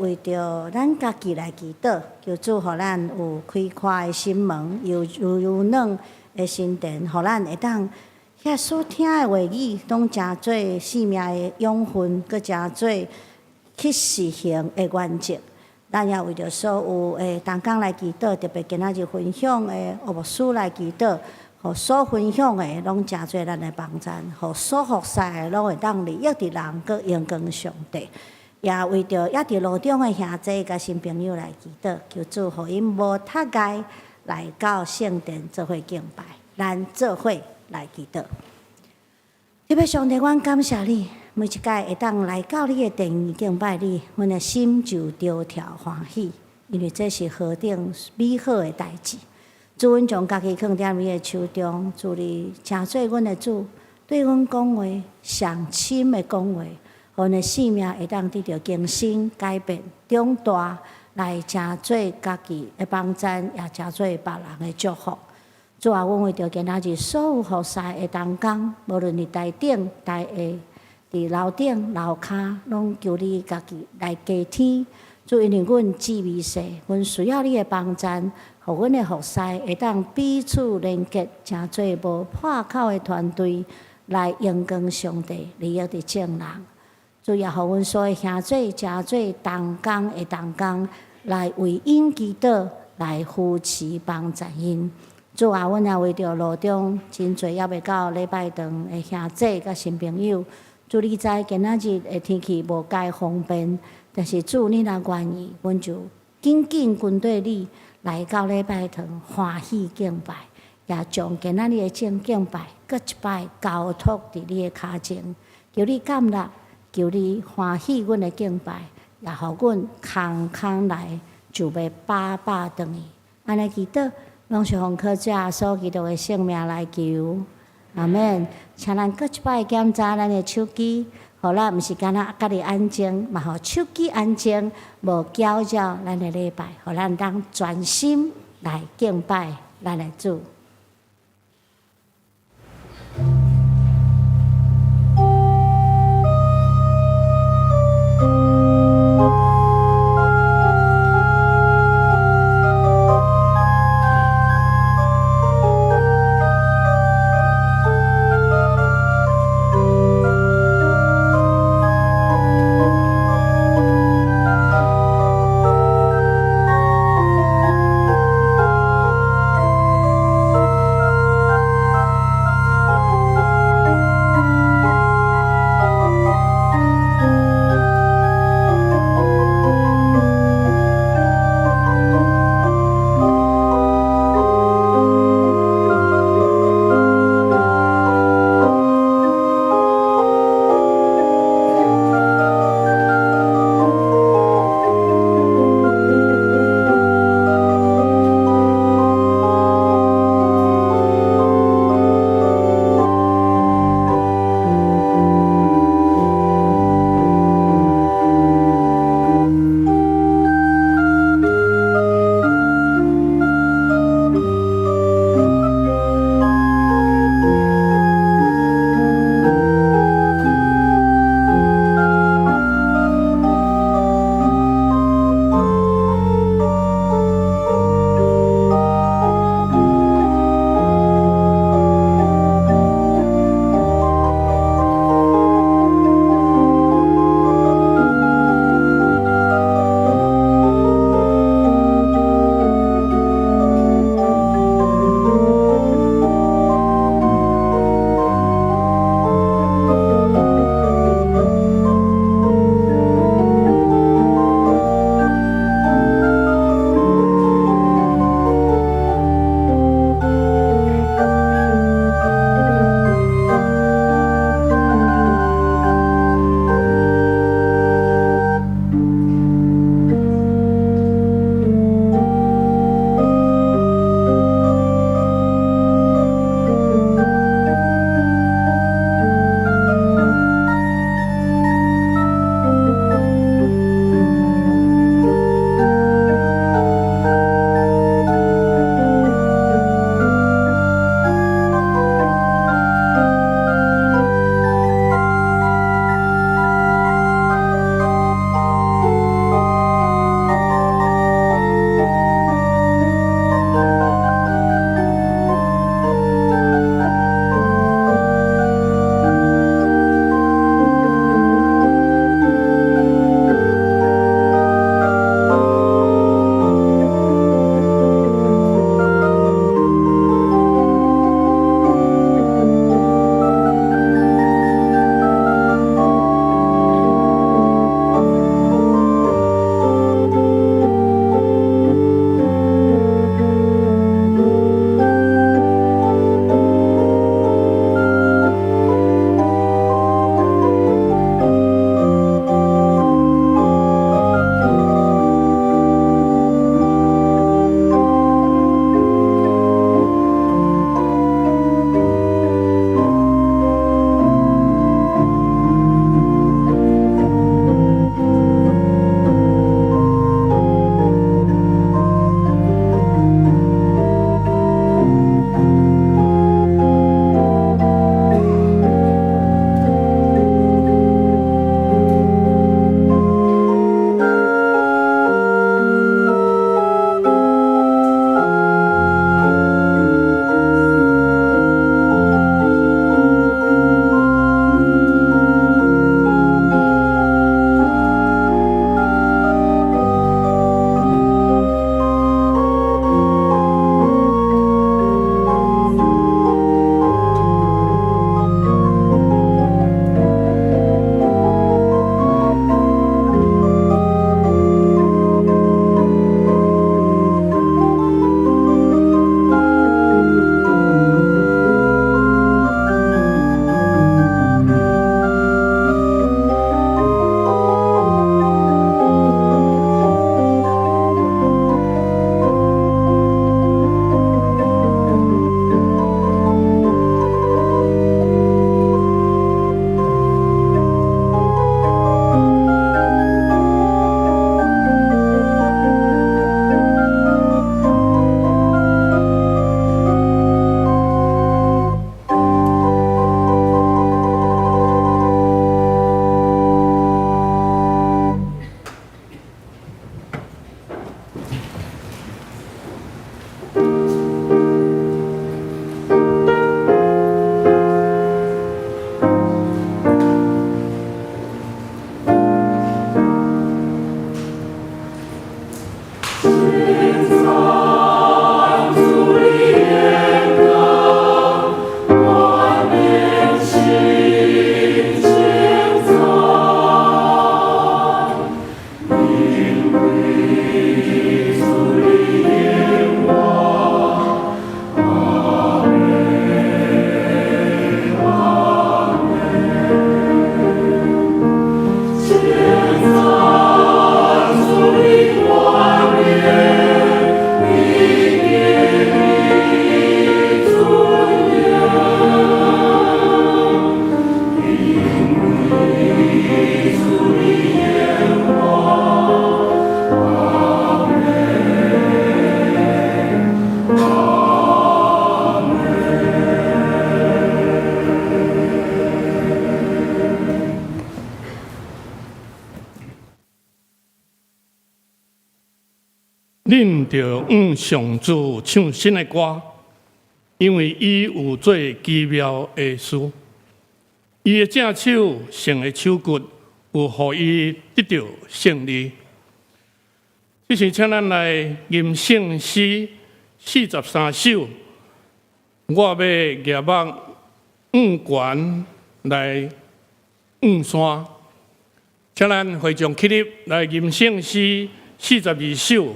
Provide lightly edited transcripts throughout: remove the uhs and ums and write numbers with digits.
為著咱家己來祈禱，求主予咱有開闊的心門，有柔軟的心田，予咱會當遐所聽的話語，攏成做生命的養分，閣成做去實行的原則。咱也為著所有的同工來祈禱，特別今仔日分享的岳牧師來祈禱，予所分享的攏成做咱的幫贊，予所服侍的攏會當利益佇人，閣榮光上帝。也為著猶佇路中的兄弟佮新朋友來祈禱，求主予𪜶無窒礙來到聖殿做伙敬拜，咱做伙來祈禱。特別上帝，阮感謝你，每一擺會當來到你的殿裡敬拜你，阮的心就著跳歡喜，因為這是何等美好的代誌。主，阮將家己囥佇你的手中，主你成做阮的主，對阮講話上深的講話，予阮的生命會當得著更新改變、長大，來成做家己的幫贊，也成做別人的祝福。主啊，阮為著今仔日所有服侍的同工，無論佇台頂、台下、佇樓頂、樓跤，攏求你家己來加添。主，因為阮智微細，阮需要你的幫贊，予阮的服侍會當彼此連結，成做無破口的團隊，來榮光上帝，利益佇眾人。主也予阮所有兄弟成做同工的同工，來為𪜶祈禱，來扶持幫贊𪜶。主啊，阮也為著路中真濟猶未到禮拜堂的兄弟佮新朋友，主你知今仔日的天氣無介方便，但是主你若願意，阮就緊緊跟綴你來到禮拜堂歡喜敬拜，也將今仔日的正敬拜閣一擺交託佇你的跤前，求你接納，求你歡喜阮的敬拜，也予阮空空來就欲飽飽轉去。按呢祈禱，攏是奉靠主耶穌基督的聖名來求，阿們。請咱閣一擺檢查咱的手機，予咱毋是干焦家己安靜，嘛予手機安靜，無攪擾咱的禮拜，予咱當專心來敬拜咱的主。颂主的荣光，冠冕新称赞，因為主的榮華。阿們，阿們。稱讚主的冠冕，永遠的尊嚴，因為主的榮華。阿們，阿們。 恁著向上主唱新的歌，因為伊有做奇妙的事。伊的正手成的手骨有予伊得著勝利。這時請咱來吟聖詩43首，我欲舉目向懸來向山。請咱會眾起立來吟聖詩42首。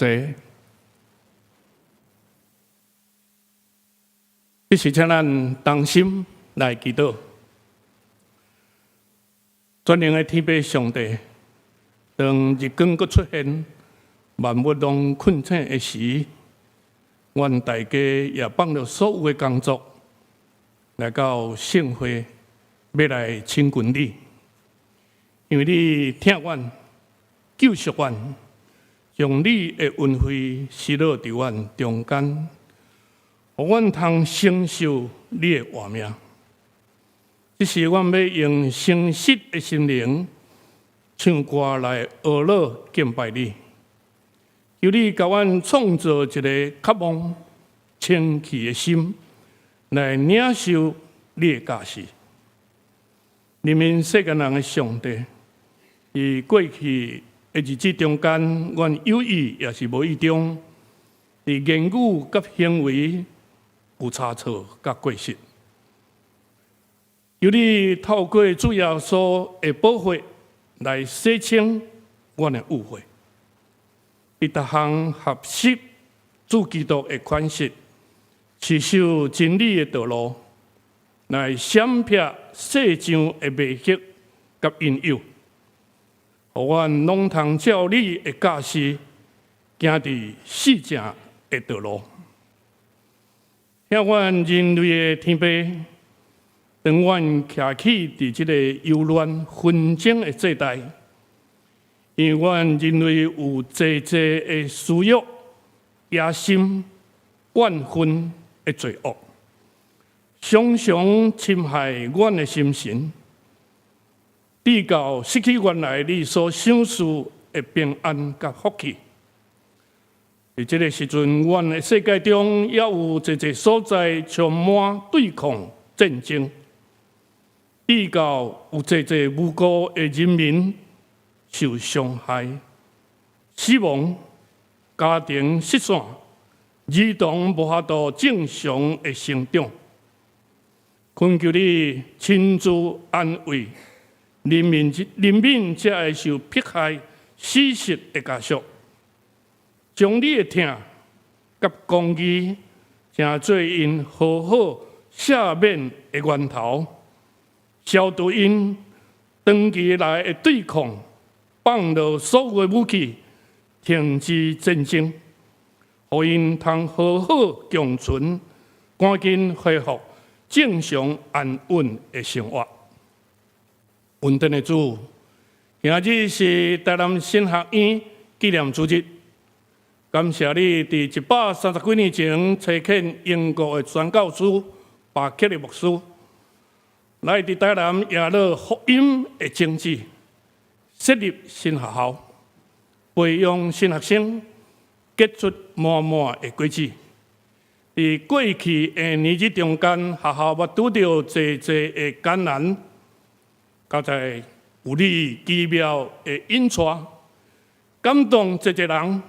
坐。这时請咱同心來祈禱。全能的天父上帝，當日光閣出現，萬物攏睏醒的時，阮大家也放落所有的工作，來到聖會，欲來親近你，因為你疼阮、救贖阮，將你的恩惠施落佇阮中間，予阮通承受你的活命。這時，阮欲用誠實的心靈唱歌來呵咾敬拜你。求你共阮創造一个渴望清氣的心，來領受你的教示。憐憫世間人的上帝，佇過去的日子中間，阮有意抑是無意中，佇言語佮行為有差錯佮過失。求你透過主耶穌的寶血來洗清阮的污穢，佇逐項學習主基督的款式，持守真理的道路，來閃避世上的迷惑佮引誘，予阮攏通照你的教示，行佇四正的道路。疼阮人類的天父，當阮徛起佇這个憂亂紛爭的世代，因為阮人類有濟濟的私欲、野心、怨恨的罪惡，常常侵害阮的心神，直到失去原來你所賞賜的平安佮福氣。佇這个時陣，阮的世界中猶有濟濟所在充滿對抗戰爭，直到有濟濟無辜的人民受傷害、死亡、家庭失散、兒童無法度正常的成長。懇求你親自安慰、憐憫、憐憫這个受迫害、死實的家屬，將你的疼佮公義，成做𪜶好好赦免的源頭，消除𪜶長期來的對抗，放落所有的武器，停止戰爭，予𪜶通好好共存，趕緊恢復正常安穩的生活。恩典的主，今日是台南神學院紀念主日，感謝你佇130幾年前差遣英國的傳教士巴克利牧師來佇台南耶魯福音的種子，設立神學校，培養神學生，結出滿滿的果子。佇過去的年日中間，學校捌拄著濟濟的艱難，佳哉有你奇妙的引帶，感動濟濟人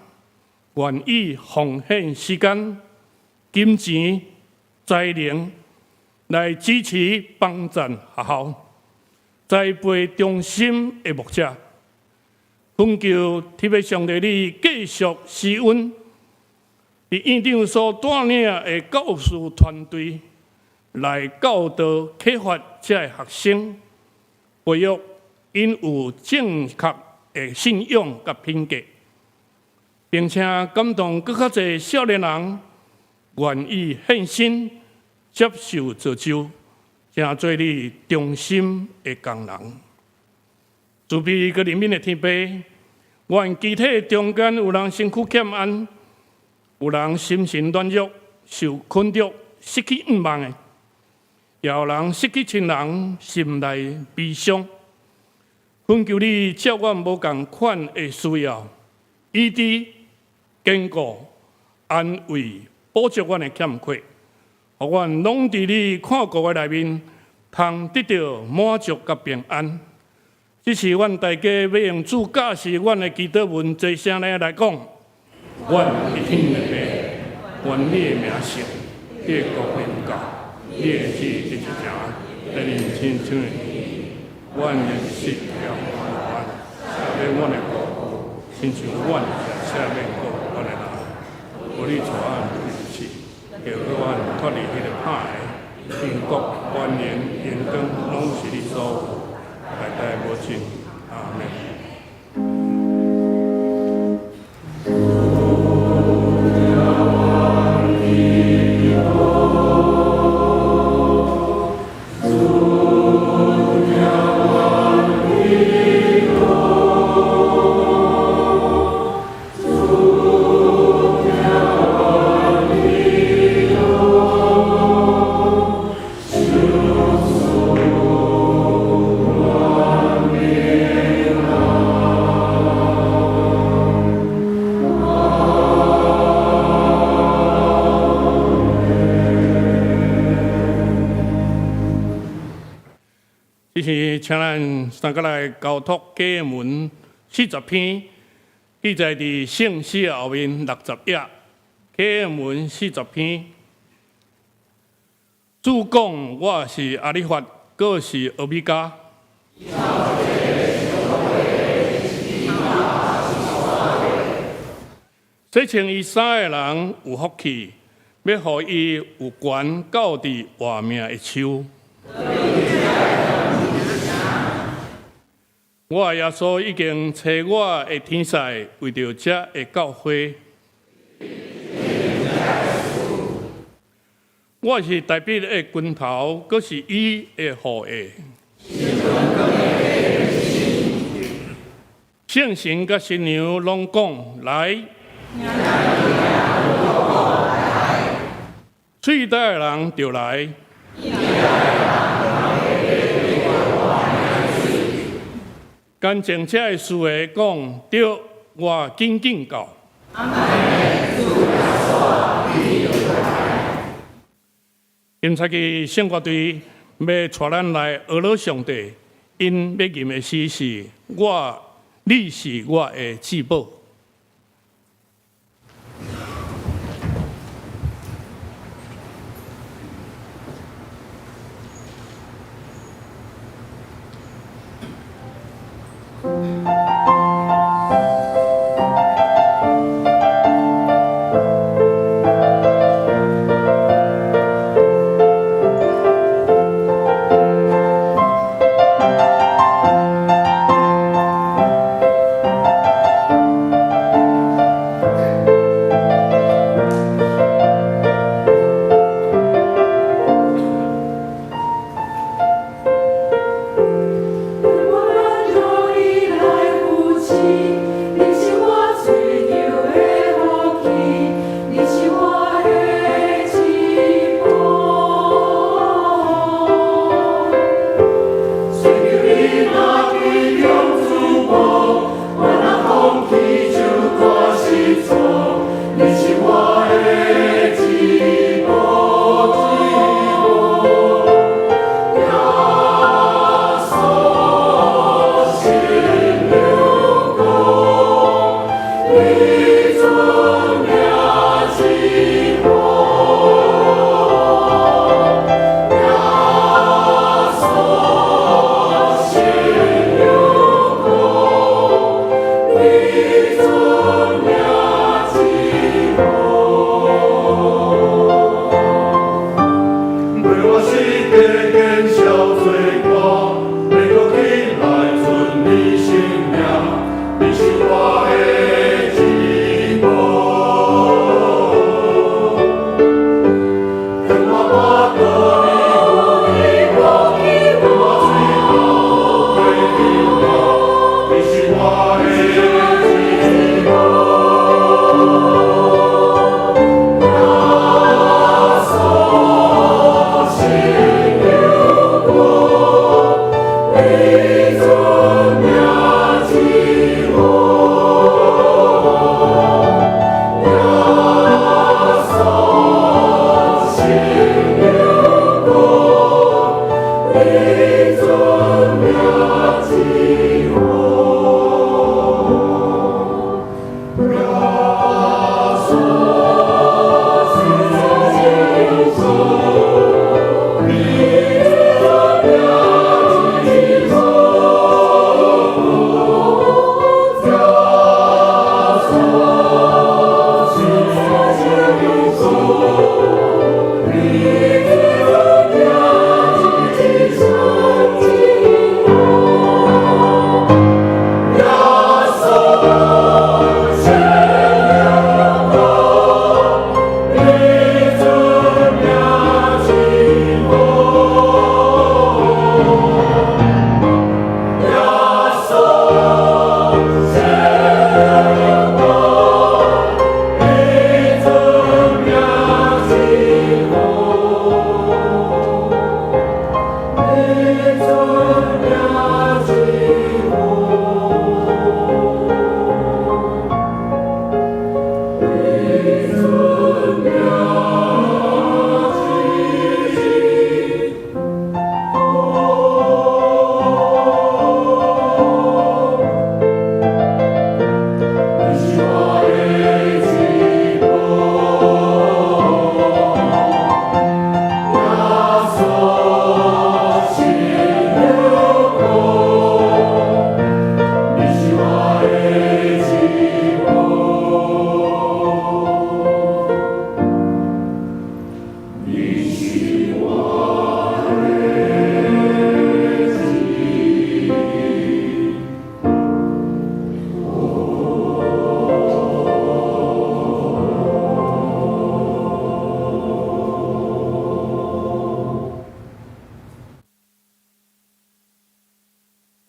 願意奉獻時間、金錢、才能來支持幫贊學校，栽培忠心的牧者。懇求天父上帝，你繼續施恩，佇院長所帶領的教師團隊來教導啟發這个學生，培育𪜶有正確的信仰佮品格，並且感動閣較濟少年人願意獻身接受造就，成做你忠心的工人。慈悲佮憐憫的天父，阮肢體中間有人身軀欠安，有人心神軟弱、受困著、失去願望的，也有人失去親人，心內悲傷。懇求你照阮無仝款的需要，醫治、堅固、安慰、補足阮的欠缺，予阮攏佇你看顧的內面，通得著滿足佮平安。這是阮大家欲用主教示阮的祈禱文，齊聲來講：阮佇天的父，願你的名聖，你的國臨到，你的旨意實行，佇人親像阮的食料予阮，赦免阮的過，親像阮也赦免過阮的脫離彼个拍的，天國、權能、榮光，攏是你所有，代代無盡。阿們。這是請咱三個來交託經文40篇，記載佇聖詩後面60頁。經文四十篇，主講我是阿利法，閣是俄米伽。洗清伊衫的人有福氣，欲予伊有權到佇活命的樹。我耶穌已經差我的天使為著這个教會。我是大衛的根頭，閣是伊的後裔。聖神佮新娘攏講來，喙焦的人就來。乾淨這个事的講，對，我緊緊到。今早起聖樂隊欲帶咱來呵咾上帝，𪜶欲吟的詩是我，你是我的至寶。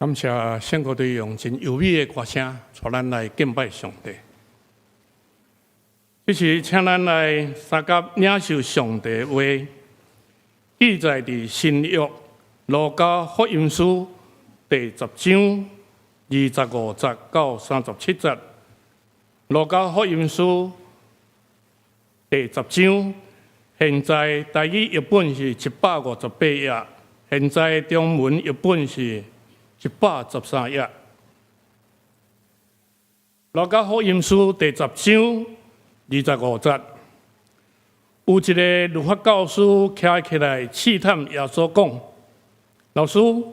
感謝聖歌隊用真優美的歌聲，帶咱來敬拜上帝。這時，請咱來相佮領受上帝的話，記載佇新約路加福音書第十章二十五節到三十七節。路加福音書第十章，現在台語譯本是158頁，現在中文譯本是113頁。路加福音書第十章二十五節，有一个律法教師徛起來試探耶穌，講：老師，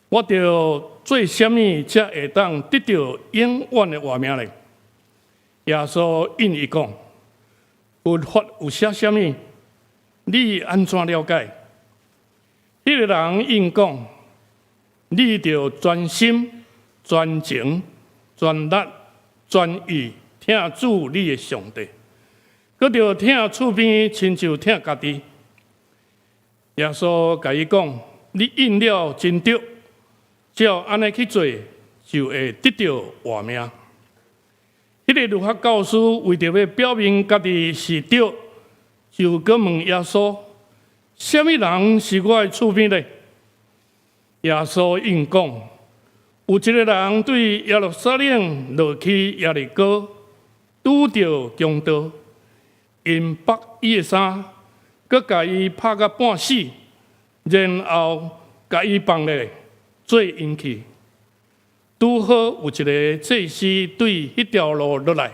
我著做啥物才會當得著永遠的活命呢？耶穌應伊講：律法有寫啥物？你按怎了解？彼個人應講：你著全心、全情、全力、全意疼主你的上帝，閣著疼厝邊親像疼家己。耶穌共伊講：你應了真對，照按呢去做，就會得著活命。彼個律法教師為著欲表明家己是對，就閣問耶穌：啥物人是我的厝邊呢？耶穌應講：有一个人對耶路撒冷落去耶利哥，拄著強盜，𪜶縛伊的衫，閣共伊拍甲半死，然後共伊放咧，做𪜶去。拄好有一个祭司對彼條路落來，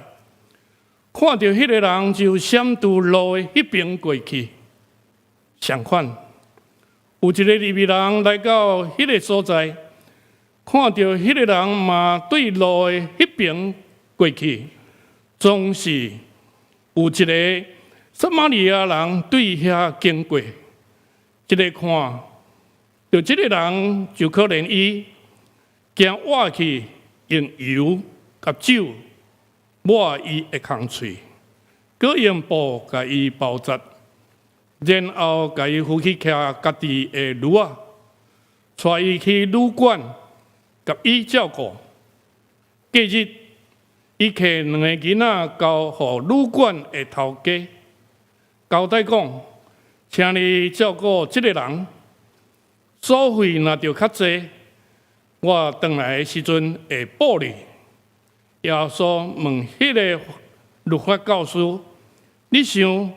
看著彼个人就閃佇路的彼邊過去。相反，有一个利未人來到彼个所在，看著彼个人嘛對路的彼邊過去，總是有一个撒瑪利亞人對遐經過，這个看著這个人就可憐伊，行倚去用油佮酒抹伊的空喙，閣用布共伊包紮，然後共伊扶去騎家己的驢仔，帶伊去旅館，共伊照顧。隔日，伊提兩个銀仔交予旅館的頭家，交代講，請你照顧這个人，所費若著較濟，我轉來的時陣會報你。耶穌問彼个律法教師：你想，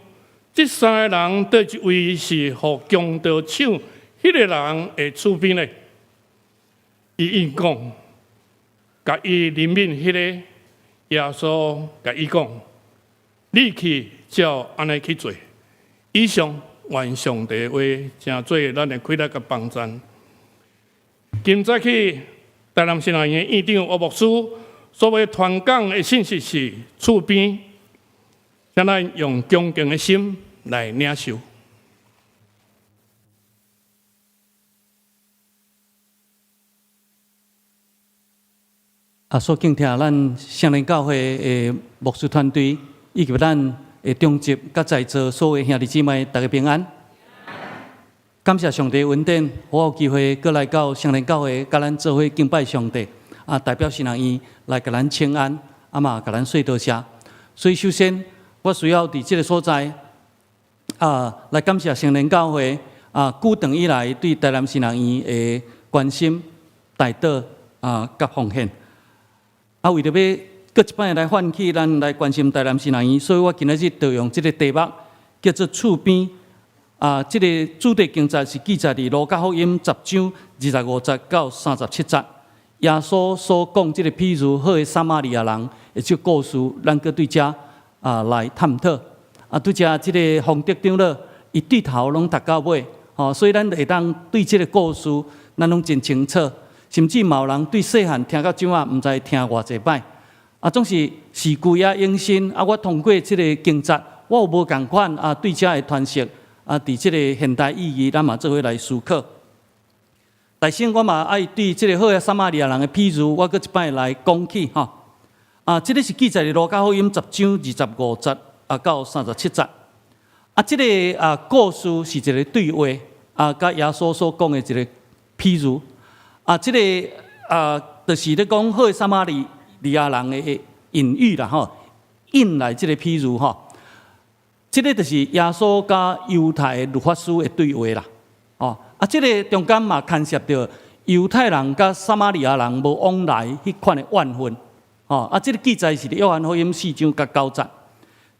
這三个人佗一位是予強盜搶彼个人的厝邊呢？伊應講，共伊憐憫彼个。耶穌共伊講：你去照按呢去做。以上願上帝的話，成做咱的氣力佮幫贊。今早起台南神學院院長吳牧師所欲傳講的信息是厝邊，請咱用恭敬的心來領受。啊，所敬聽咱聖靈教會的牧師團隊，以及咱的長執佮在座所有兄弟姊妹，大家平安。感謝上帝恩典，予我有機會閣來到聖靈教會，佮咱做伙敬拜上帝。啊，代表神學院來共咱請安，啊嘛共咱說多謝。所以首先，我需要佇這个所在，啊，來感謝聖靈教會啊，久長以來對台南神學院的關心、代禱啊，佮奉獻。啊，為著欲閣一擺來喚起咱來關心台南神學院，所以我今仔日就用這个題目叫做厝邊。啊，這个主題經節是記載佇路加福音十章二十五節到三十七節。耶穌所講這个譬喻好的撒瑪利亞人的這个故事，咱閣對遮啊來探討。啊，對遮這个洪德長老，伊對頭攏讀到尾，吼，所以咱會當對這个故事，咱攏真清楚。甚至嘛有人對細漢聽到這啊，毋知聽偌濟擺。啊，總是時舊也湧新。啊，我通過這个經節，我有無仝款啊？對遮的詮釋啊，佇這个現代意義，咱嘛做伙來思考。但是，我嘛愛對這个好的撒瑪利亞人的譬喻，我閣一擺來講起吼。啊，這个是記載佇路加福音十章二十五節啊到三十七節。啊，這个啊故事是一个對話啊，佮耶穌所講的一个譬喻。啊，這个啊，就是咧講好的撒瑪利亞人的隱喻啦吼，引來這个譬喻吼。這个就是耶穌佮猶太律法師的對話啦。哦，啊，這个中間嘛牽涉著猶太人佮撒瑪利亞人無往來彼款的怨恨。哦，啊，這个記載是佇約翰福音四章佮九節。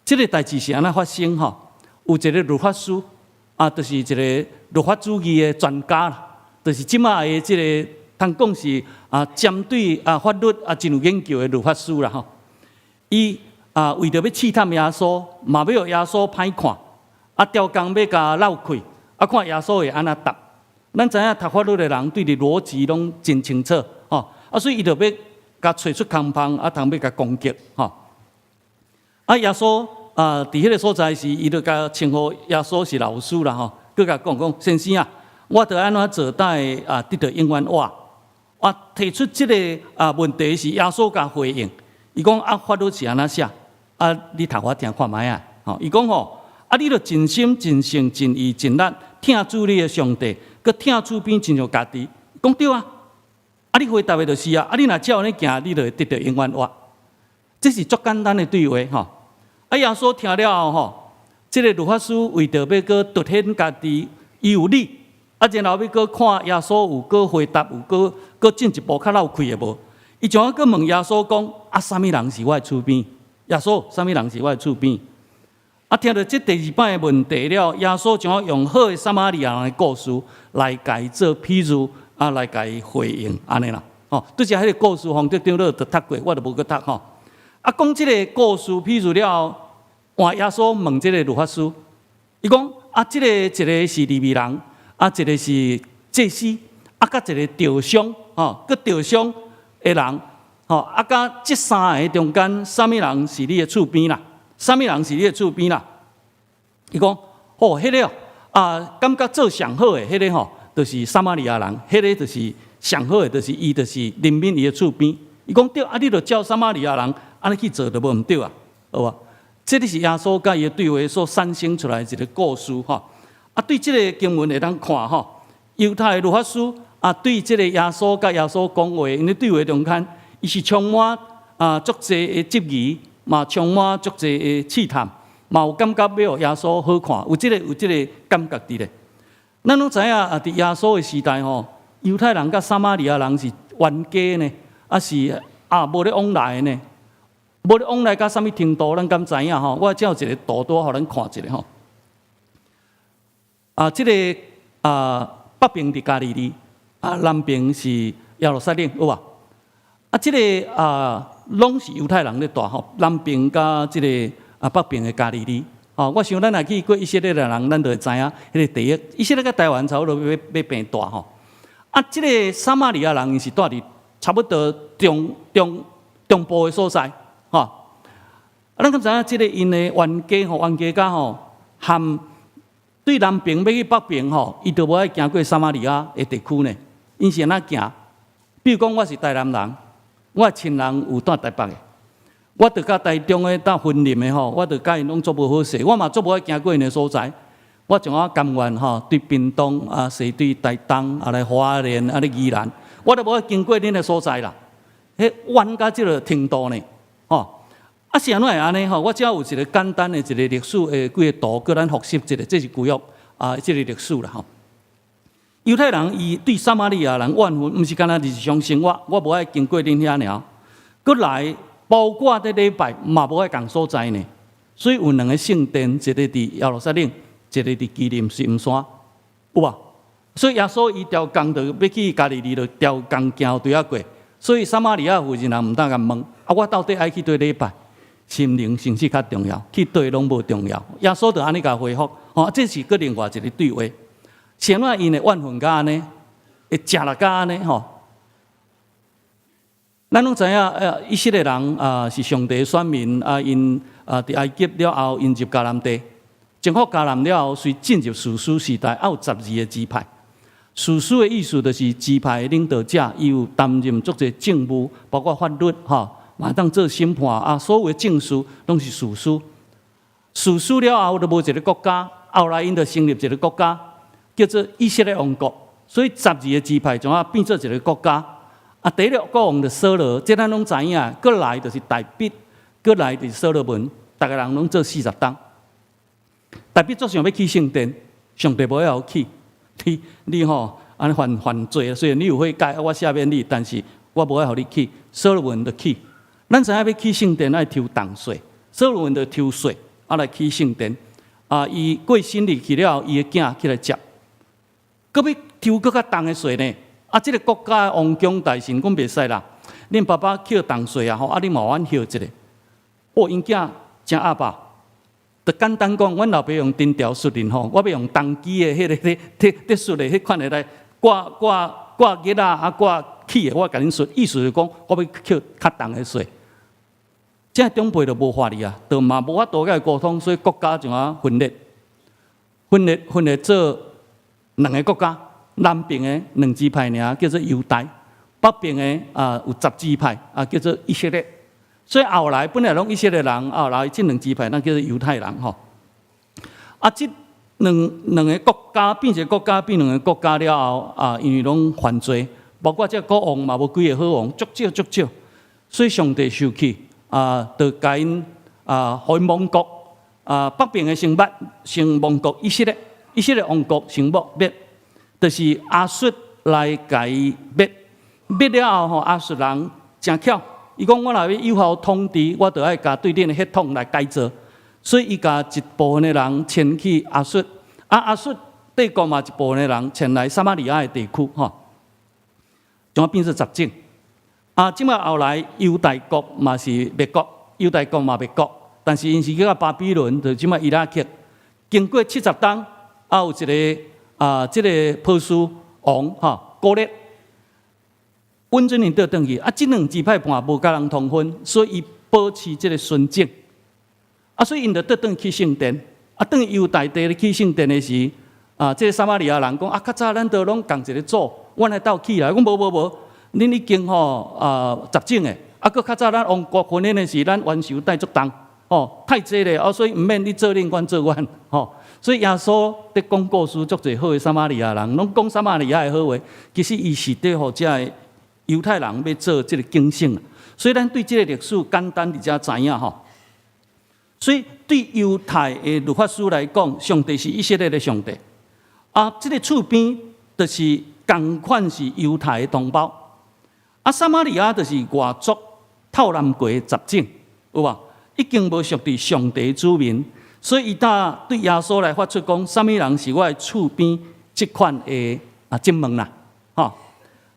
這个代誌是按怎發生吼？有一个律法師，啊，就是一個律法主義的專家啦，就是這馬的這个通講是啊，針對啊法律啊真有研究的律法師啦吼。伊啊為著欲試探耶穌，嘛欲予耶穌歹看，啊，刁工欲共落氣，啊，看耶穌會按怎答。咱知影讀法律的人對佇邏輯攏真清楚，吼，啊，所以伊就欲共揣出空縫，啊，通欲共攻擊，吼。啊，耶穌啊，佇彼个所在時，伊就共稱呼耶穌是老師啦，吼，閣共講講，先生啊，我著按怎做，才會啊得著永遠活？啊，提出這个啊問題時，耶穌共回應，伊講啊，法律是按怎寫？啊，你讀予我聽看覓啊？吼，伊講吼，啊，你著盡心、盡性、盡意、盡力疼主你的上帝，閣疼厝邊親像家己。講對啊，啊，你回答的就是啊，啊，你若照按呢行，你就會得著永遠活。這是足簡單的對話吼。啊，耶穌聽了後吼，這个律法師為著欲閣凸顯家己伊有理，啊，然後欲閣看耶穌有閣回答，有閣閣進一步較落氣的無？伊怎啊閣問耶穌講：啊，啥物人是我的厝邊？耶穌，啥物人是我的厝邊？啊，聽著這第二擺的問題了，耶穌怎啊用好的撒瑪利亞人的故事來共伊做譬喻，啊，來共伊回應，按呢啦。吼，拄才彼个故事，方德長老都讀過，我就無閣讀吼。啊，講這个故事譬喻了後，換耶穌問這个律法師，伊講：啊，這个一个是利未人，啊，一个是祭司，啊，佮一个著傷，吼，閣著傷的人，吼，啊，佮這三个中間，啥物人是你的厝邊啦？啥物人是你的厝邊啦？伊講：吼，彼个哦，啊，感覺做上好的彼个吼，就是撒瑪利亞人，彼个就是上好的，就是伊，就是憐憫伊的厝邊。伊講對，啊，你著照撒瑪利亞人按呢去做，就無毋對啊，好無？這个是耶穌佮伊的對話所產生出來的一个故事吼。啊，對這个經文會當看吼，猶太的律法師啊，對這个耶穌佮耶穌講話，𪜶的對話中間，伊是充滿啊足濟的質疑，嘛充滿足濟的試探，嘛有感覺欲予耶穌好看，有這个感覺佇咧。咱攏知影啊，佇耶穌的時代吼，猶太人佮撒瑪利亞人是冤家呢，啊是啊無咧往來的呢，無咧往來到啥物程度，咱敢知影吼？我這有一个圖拄予咱看一下吼。啊，這个啊北邊佇加利利，啊南邊是耶路撒冷，有無？啊，這个啊攏是猶太人咧住吼，南邊佮這个啊北邊的加利利。吼，我想咱若去過以色列的人，咱就會知影彼个地域。以色列佮台灣差不多欲欲變大吼。啊，這个撒瑪利亞人𪜶是住佇差不多中中中部的所在，吼。啊，咱敢知影這个𪜶的冤家吼，冤家甲吼，含對南邊欲去北邊吼，伊就無愛行過撒瑪利亞的地區呢。𪜶是按怎行？比如講，我是台南人，我的親人有住台北的，我著佮台中的搭雲林的吼，我著佮𪜶攏足無好勢，我嘛足無愛行過𪜶的所在。我怎啊甘願吼，對屏東啊，踅對台東啊，來花蓮啊，來宜蘭，我都無愛經過恁的所在啦。彼冤到這个程度呢，吼。啊是按怎會按呢吼？我遮有一个簡單的一個歷史的幾个圖，叫咱複習一下，這是舊約啊，這个歷史啦吼。猶太人伊對撒瑪利亞人怨恨，毋是干焦日常生活，我無愛經過恁遐爾。閣來，包括佇禮拜嘛無愛仝所在呢。所以有兩个聖殿，一个佇耶路撒冷，一个佇基林十五山，有無？所以耶穌伊刁工就欲去加利利，就刁工行對仔過。所以撒瑪利亞婦人毋當共問：啊，我到底愛去佗禮拜？心靈誠實較重要，去佗攏無重要。耶穌就按呢共回覆，吼，這是閣另外一个對話。是按怎𪜶會怨恨甲按呢？會食力甲按呢？吼？咱攏知影，以色列人啊是上帝選民啊，𪜶啊佇埃及了後，𪜶入迦南地，征服迦南了後，隨進入士師時代，還有十二个支派。士師的意思就是支派的領導者，伊有擔任足濟政務，包括法律吼，嘛當做審判啊，所有的政事攏是士師。士師了後，就無一个國家，後來𪜶就成立一个國家，叫做以色列王國。所以十二个支派怎啊變做一个國家？啊，第一个國王就掃羅，這咱攏知影。過來就是大衛，過來就是所羅門，逐个人攏做40冬。大衛足想欲起聖殿，上帝無愛予起。你吼按呢犯罪，雖然你有悔改，我赦免你，但是我無愛予你起。所羅門就起。咱知影欲起聖殿愛抽重稅，所羅門就抽稅，啊來起聖殿。啊，伊過身入去了後，伊的囝起來接，閣欲抽閣較重的稅呢？啊，這个國家的王公大臣講袂使啦，恁爸爸扣重稅啊，吼，啊，你嘛予阮歇一下。哦，𪜶囝誠鴨霸，就簡單講，阮老爸用藤條術恁吼，我欲用銅機的彼个咧咧咧術的彼款的來掛掛掛熱啊，啊掛起的，我共恁術，意思是講，我欲扣較重的稅。這長輩就無法理啊，就嘛無法度共伊溝通，所以國家就按分裂，分裂分裂做兩个國家，南邊的兩支派爾叫做猶大，北邊的啊有十支派啊叫做以色列。所以後來本來攏以色列人，後來這兩支派，咱叫做猶太人吼。啊，這兩個國家變成國家，變兩个國家了後啊，因為攏犯罪，包括這國王嘛無幾个好王，足少足少，所以上帝受氣。啊，就共𪜶啊，予𪜶亡國啊，北邊的先滅，先亡國以色列，以色列王國先滅滅，就是亞述來共伊滅，滅了後吼，亞述人誠巧，伊講我若欲有效統治，我就愛共對恁的血統來改造，所以伊共一部分的人遷去亞述，啊亞述帝國嘛一部分的人遷來撒瑪利亞的地區吼，將變做十種。啊，這擺後來猶大國嘛是滅國，猶大國嘛滅國，但是𪜶是去到巴比倫，就這擺伊拉克，經過70冬，啊有一个啊，這个波斯王吼古列，允准𪜶倒轉去，啊，這兩支派盤無共人通婚，所以伊保持這个純正，啊，所以𪜶就倒轉去聖殿，啊，轉猶大地咧起聖殿的時，啊，這个撒瑪利亞人講啊，較早咱都攏仝一个祖，阮來鬥起來，講無無無。恁已經吼啊雜種的，啊，閣較早咱王國分裂的時，咱冤仇帶足重，吼太濟咧，哦，所以毋免你做恁，阮做阮，吼。所以耶穌佇講故事，足濟好的撒瑪利亞人，攏講撒瑪利亞的好話，其實伊是佇予這个猶太人欲做這个警醒。所以咱對這个歷史簡單佇遮知影吼。所以對猶太的律法師來講，上帝是以色列的上帝。啊，這个厝邊就是仝款是猶太的同胞。啊，撒瑪利亞就是外族透南過的雜種，有無？已經無屬佇上帝子民，所以伊才對耶穌來發出講：啥物人是我的厝邊這款的啊質問啦？吼！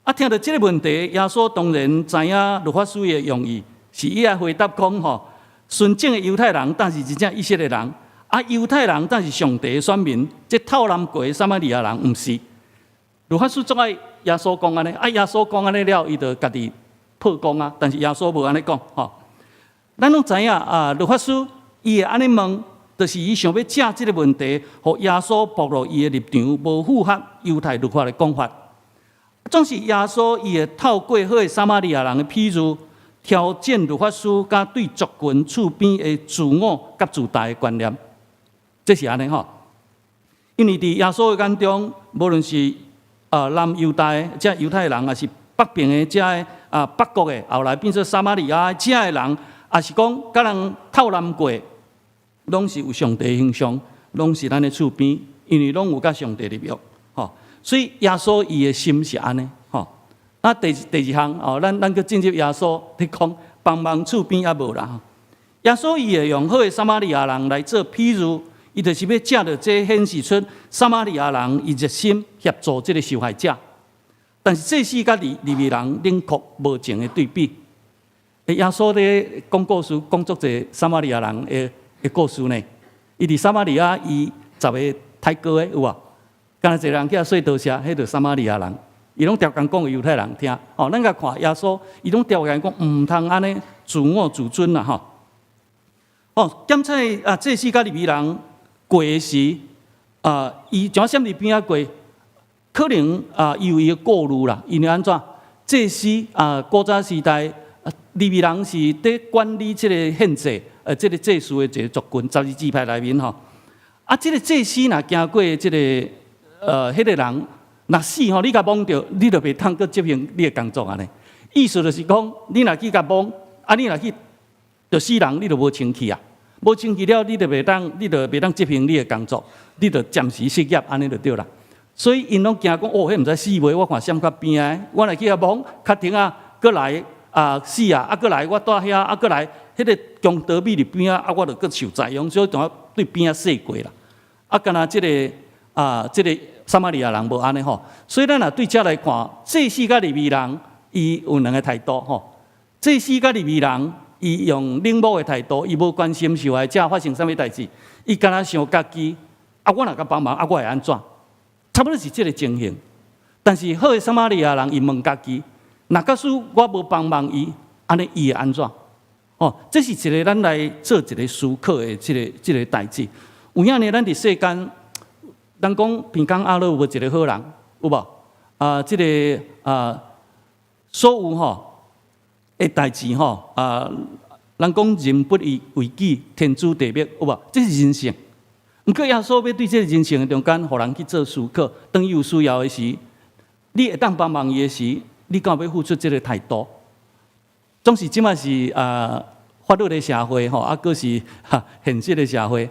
啊，聽著這个問題，耶穌當然知影律法師的用意，是伊愛回答講吼：純正的猶太人，才是真正以色列人；啊，猶太人才是上帝的選民，這透南過的撒瑪利亞人毋是。律法師足愛耶穌講按呢，啊，耶穌講按呢了，伊就家己破功啊。但是耶穌無按呢講，吼。咱攏知影啊，律法師伊會按呢問，就是伊想欲藉這个問題，予耶穌暴露伊的立場無符合猶太律法的講法。總是耶穌伊會透過好的撒瑪利亞人的譬喻，挑戰律法師佮對族群厝邊的自我佮自大的觀念。這是按呢吼，因為佇耶穌的眼中，無論是啊，南猶大的這猶太人，抑是北邊的這个啊北國的，後來變做撒瑪利亞這个人，抑是講佮人透南過，攏是有上帝形象，攏是咱的厝邊，因為攏有佮上帝立約，吼。所以耶穌伊的心是按呢，吼。啊，第二項哦，咱閣進入耶穌佇講幫忙厝邊猶無啦。耶穌伊會用好的撒瑪利亞人來做譬喻。伊就是欲藉著這顯示出撒瑪利亞人伊熱心協助這个受害者，但是祭司佮利未人冷酷無情的對比。耶穌咧講故事，講足濟撒瑪利亞人的故事呢。伊佇撒瑪利亞，伊十个刣割的有無？敢若一个人去予細刀捒，彼就撒瑪利亞人，伊攏逐工講予猶太人聽。吼，咱共看耶穌，伊攏逐工講毋通按呢自我自尊啦，吼。哦，檢察啊，祭司佮利未人過的時，啊，伊怎閃佇邊仔過？可能啊，伊有伊的顧慮啦。因為按怎？祭司啊，古早時代，利未人是佇管理這个獻祭，這个祭司的一个族群，12支派內面吼。啊，這个祭司若經過這个，彼个人若死吼，你共摸著，你就袂通閣執行你的工作按呢。意思就是講，你若去共摸，啊，你若去著死人，你就無清氣啊！無清氣了，你就袂當執行你的工作，你就暫時失業，按呢就對啦。所以𪜶攏驚講，哦，彼毋知死未？我看閃較邊仔，我若去遐摸，較停仔，閣來啊死啊，啊閣來我蹛遐，啊閣來，彼個強盜覕佇邊仔，啊我就閣受災殃，所以總對邊仔踅過啦。啊，敢若這个啊，這个撒瑪利亞人無按呢吼，所以咱若對這來看，祭司佮利未人，伊有兩个態度吼。祭司佮利未人，伊用冷漠的態度，伊無關心受害者發生啥物代誌，伊敢若想家己，啊，我若共幫忙，啊，我會按怎？差不多是這个情形。但是好的撒瑪利亞人，伊問家己，若假使我無幫忙伊，按呢伊會按怎？哦，這是一个咱來做一个思考的這个代誌。有影呢，咱佇世間，人講鼻孔鴨落無一个好人，有無？啊，這个啊，所有吼的代誌吼啊，人講人不為為己，天誅地滅，有無？這是人性。毋過耶穌欲對這个人性的中間，予人去做思考。當伊有需要的時，你會當幫忙伊的時，你敢有欲付出這个態度？總是這馬是啊，法律的社會吼，啊，閣是哈現實的社會。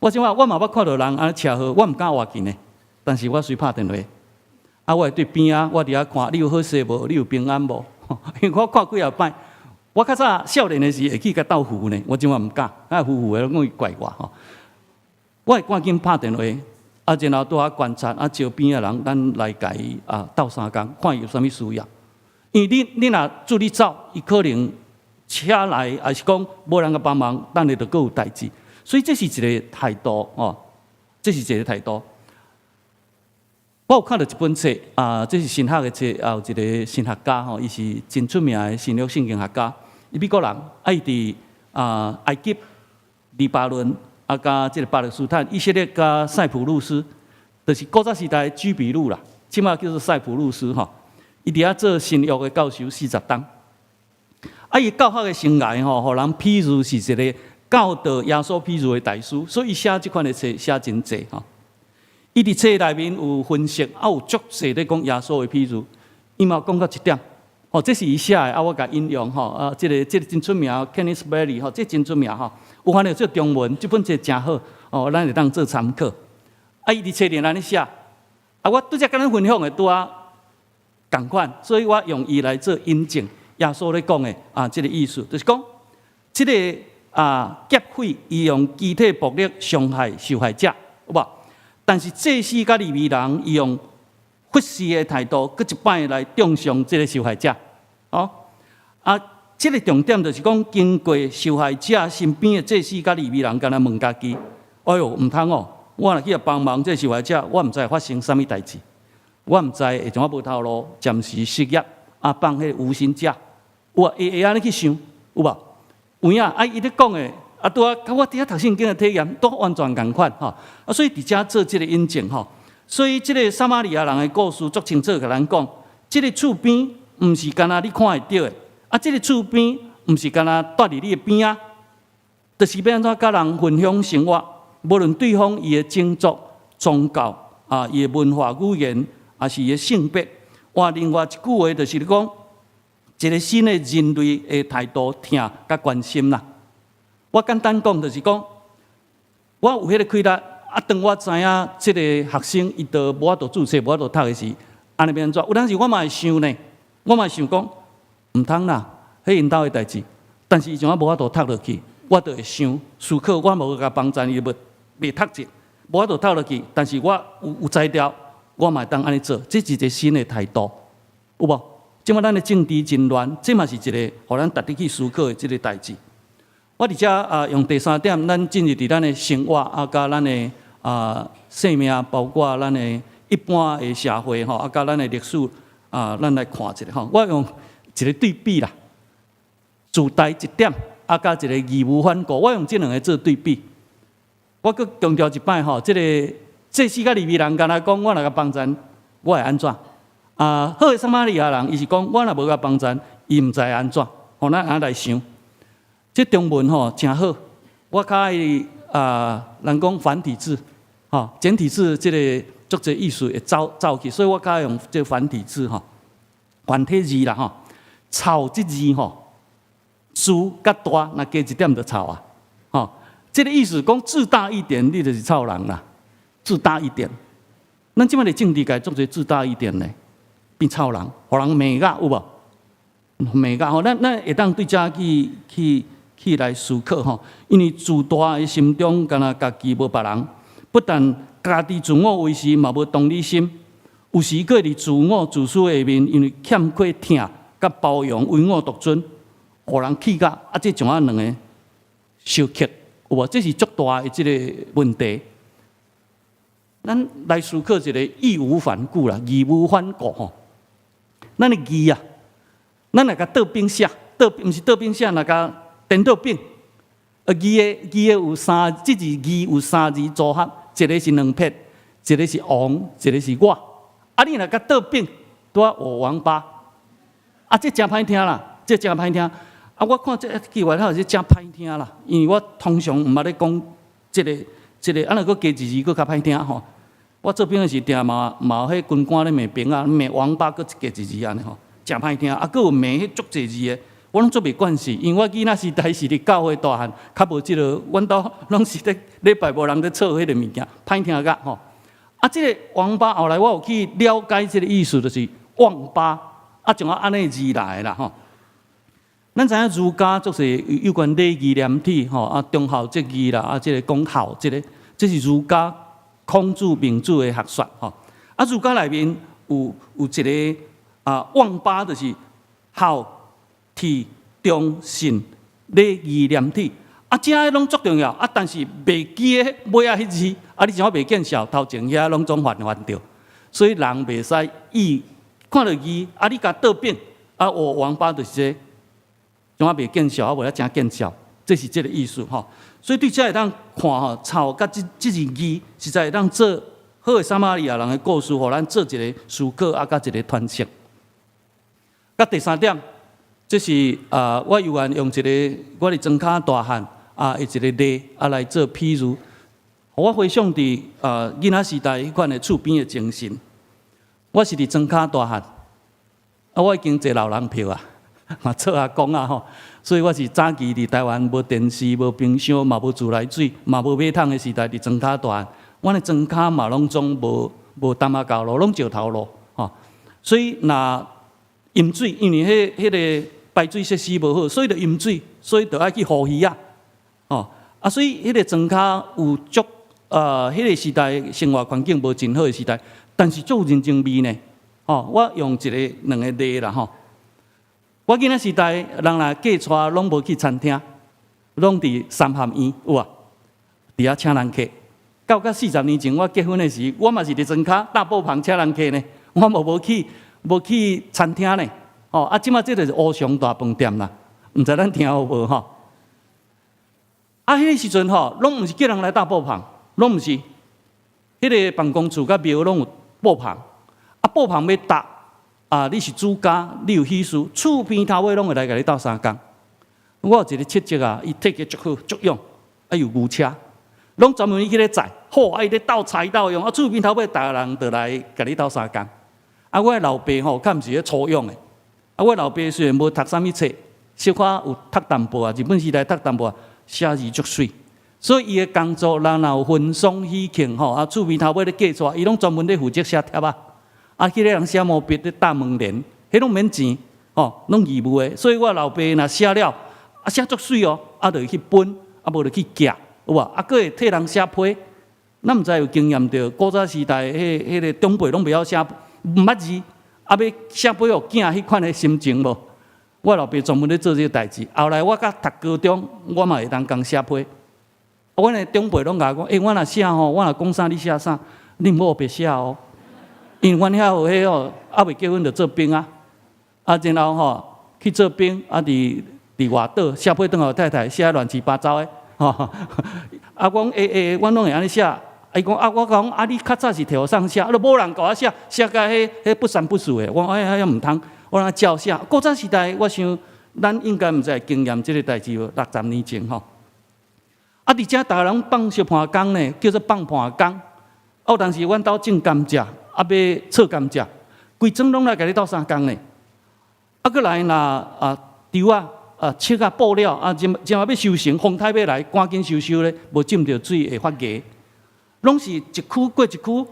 我這馬我嘛捌看著人按呢車禍，我毋敢倚近的，但是我隨拍電話。啊，我會對邊仔，我佇遐看，你有好勢無？你有平安無？因為我看幾仔擺，我較早少年的時會去共鬥扶呢，我這馬毋敢，啊扶扶的攏會怪我吼。我會趕緊拍電話，啊，然後佇遐觀察，啊，招邊仔人，咱來共伊啊鬥相共，看伊有啥物需要。因為你若處理走，伊可能車來，抑是講無人共幫忙，等下就閣有代誌。所以這是一个態度哦，這是一个態度。我有看著一本冊啊，這是神學的冊，啊，有一个神學家吼，伊是真出名的新約聖經學家，伊美國人，啊，伊佇啊埃及、黎巴嫩啊，佮這个巴勒斯坦、以色列佮塞浦路斯，就是古早時代的居比路啦，這馬叫做塞浦路斯吼。伊佇遐做新約的教授40冬，啊，伊教學的生涯吼，予人比喻是一个教導耶穌比喻的大師，所以伊寫這款的冊寫真濟吼。伊佇冊內面有分析，啊有足濟咧講耶穌的比喻，伊嘛有講到一點，吼，這是伊寫的，啊，我共引用吼，啊，這个真出名，Kenneth Bailey 吼，這真出名吼，有翻譯做中文，這本冊誠好，哦，咱會當做參考。啊，伊佇冊裡按呢寫，啊，我拄才共咱分享的拄仔仝款，所以我用伊來做引證。耶穌咧講的啊，這个意思就是講，這个啊劫匪伊用肢體暴力傷害受害者，有無？但是祭司佮利未人，伊用忽視的態度，閣一擺來中傷這个受害者。哦，啊，這个重點就是講，經過受害者身邊的祭司佮利未人，敢若問家己：哎喲，毋通哦！我若去幫忙這个受害者，我毋知會發生啥物代誌，我毋知會怎啊無頭路，暫時失業，啊，放彼个無薪假，有啊，會按呢去想，有無？有影啊，伊咧講的，啊，拄仔佮我佇遐讀聖經的體驗，都完全仝款吼。啊，所以佇遮做這个引證吼。所以這个撒瑪利亞人的故事足清楚，共咱講，這个厝邊毋是干焦你看會著的，啊，這个厝邊毋是干焦蹛佇你的邊仔，就是欲按怎佮人分享生活，無論對方伊的種族、宗教啊，伊的文化語言，抑是伊的性別，換另外一句話就是講，一个新的人類的態度、疼佮關心啦。我簡單講就是講，我有彼个氣力，啊，當我知影這个學生伊都無法度註冊、無法度讀的時，按呢欲按怎？有當時我嘛會想呢，我嘛會想講，毋通啦，彼𪜶兜的代誌，但是伊怎啊無法度讀落去，我就會想思考，我無共幫贊伊，無袂讀者，無法度讀落去，但是我有才調，我嘛會當按呢做，這是一个新的態度，有無？這馬咱的政治真亂，這嘛是一个予咱值得去思考的這个代誌。我佇遮啊，用第三點，咱進入佇咱的生活啊，佮咱的啊生命，包括咱的一般的社會吼，啊，佮咱的歷史啊，咱來看一下吼。我用一个對比啦，自大一點，啊，佮一个義無反顧，我用這兩个做對比。我閣強調一擺吼，這个祭司佮利未人敢若講，我若共幫贊，我會按怎？啊，好的撒瑪利亞人，伊是講，我若無共幫贊，伊毋知按怎。吼，咱按呢來想，這中文吼誠好，我較愛啊，人講繁體字，吼，簡體字這个足濟意思會走走去，所以我較愛用這个繁體字吼，繁體字啦吼。臭這字吼，自佮大，若加一點就臭啊！吼，這个意思講自大一點，你就是臭人啦。自大一點，咱這擺佇政治界足濟自大一點呢，變臭人，予人罵甲有無？罵甲吼，咱會當對遮去來思考吼，因為自大的心中，敢若家己無別人，不但家己自我為是，嘛無同理心，有時閣佇自我自私下面，因為欠缺疼佮包容，唯我獨尊，予人氣甲啊！這種啊兩个相克，有無？這是足大的這个問題。咱來思考一个義無反顧啦，義無反顧吼。咱的義啊，咱若共倒反寫，倒毋是倒反寫，若共顛倒反。啊，義的有三，這字義有三字組合，一个是兩撇，一个是王，一个是我。啊，你若共倒反，拄仔我王八。啊，這誠歹聽啦，這誠歹聽。啊，我看這句話頭是誠歹聽啦，因為我通常毋捌咧講這个，啊，若閣加一字閣較歹聽吼。我做兵的時定嘛有彼軍官咧罵兵仔，罵王八閣加一字按呢吼，誠歹聽。啊，閣有罵彼足濟字的，我攏足袂慣勢，因為我囡仔時代是佇教會大漢，較無這个，阮兜攏是咧禮拜無人咧吵彼个物件，歹聽甲吼。啊，這个王八後來我有去了解這个意思，就是王八，啊，從按呢字來的啦吼。咱知影儒家就是有關禮義廉恥吼，啊，忠孝節義啦，啊，這个講孝，這个，這是儒家孔子、孟子的學說吼。啊，儒家內面有一個啊，王八就是孝、悌、忠、信、禮義廉恥，啊，這个攏足重要，啊，但是袂記得尾仔彼字，啊，你像我袂見笑，頭前遐攏總犯著，所以人袂使義看著義，啊，你共倒反，啊，我王八就是這个，像我袂見笑，啊，無遐誠見笑，這是這个意思吼。所以對遮會當看吼，臭佮這字義，實在會當做好的撒瑪利亞人的故事，予咱做一个思考，啊，佮一个詮釋。佮第三點，這是啊，我猶原用一个我佇莊跤大漢啊，的一个例啊來做譬喻，予我回想佇啊囡仔時代彼款的厝邊的精神。我是佇莊跤大漢，啊，我已經坐老人票啊，嘛做阿公啊吼，所以我是早期佇台灣無電視、無冰箱、嘛無自來水、嘛無馬桶的時代，佇莊跤大漢。阮的莊跤嘛攏總無澹仔膠路，攏石頭路吼。所以若淹水，因為彼个排水設施無好，所以就淹水，所以就愛去捕魚仔。吼啊，所以彼个莊跤有足彼个時代生活環境無真好的時代，但是足有人情味呢。吼，我用一个兩个例啦吼。我囡仔時代，人若嫁娶攏無去餐廳，攏佇三合院有無？佇遐請人客。到甲40年前，我結婚的時，我嘛是佇莊跤大布棚請人客呢，我嘛無去餐廳呢。哦，啊，這擺這就是烏松大飯店啦，毋知咱聽有無吼？啊，彼个時陣吼，攏毋是叫人來搭布棚，攏毋是。彼个辦公處佮廟攏有布棚，啊，布棚欲搭，啊，你是主家，你有喜事，厝邊頭尾攏會來共你鬥相共。我有一个七叔啊，伊體格足好，足勇，啊有牛車，攏專門去咧載，好，啊伊咧鬥載鬥用，啊厝邊頭尾逐个人就來共你鬥相共。啊，我的老爸吼，較毋是咧粗勇的。啊，我老爸雖然無讀啥物冊，小可有讀淡薄仔，日本時代讀淡薄仔，寫字足媠。所以伊的工作，人若有婚喪喜慶吼，啊厝邊頭尾咧嫁娶，伊攏專門咧負責寫帖仔。啊，彼个人寫毛筆咧貼門簾，彼攏免錢，吼，攏義務的。所以我老爸若寫了，啊寫足媠哦，啊就去分，啊無就去寄，有無？啊，閣會替人寫批。咱毋知有經驗著，古早時代，彼个長輩攏袂曉寫，毋捌字，啊欲寫批予囝彼款的心情無？我老爸專門咧做這个代誌。後來我佮讀高中，我嘛會當共寫批。阮的長輩攏共我講，欸，我若寫吼，我若講啥你寫啥，你毋好烏白寫哦。因為阮遐有彼哦，猶未結婚就做兵啊，啊，然後吼去做兵，啊，佇外島寫批轉予太太寫亂七八糟的，吼。啊，我講欸欸，阮攏會按呢寫。伊講啊，我講啊，你較早是提予啥寫，啊，都無人共我寫，寫甲彼不三不四的。我講哎呀，毋通，我通照寫。古早時代，我想咱應該毋知會經驗這个代誌無？60年前吼。啊，佇遮逐个人放燒盤工呢，叫做放盤工。啊，有當時阮兜種甘蔗，啊，欲採甘蔗，規莊攏來共你鬥相共呢。啊，閣來若啊，稻仔啊，粟仔播了啊，這這馬欲收成，風颱欲來，趕緊收收咧，無浸著水會發芽。攏是一區過一區，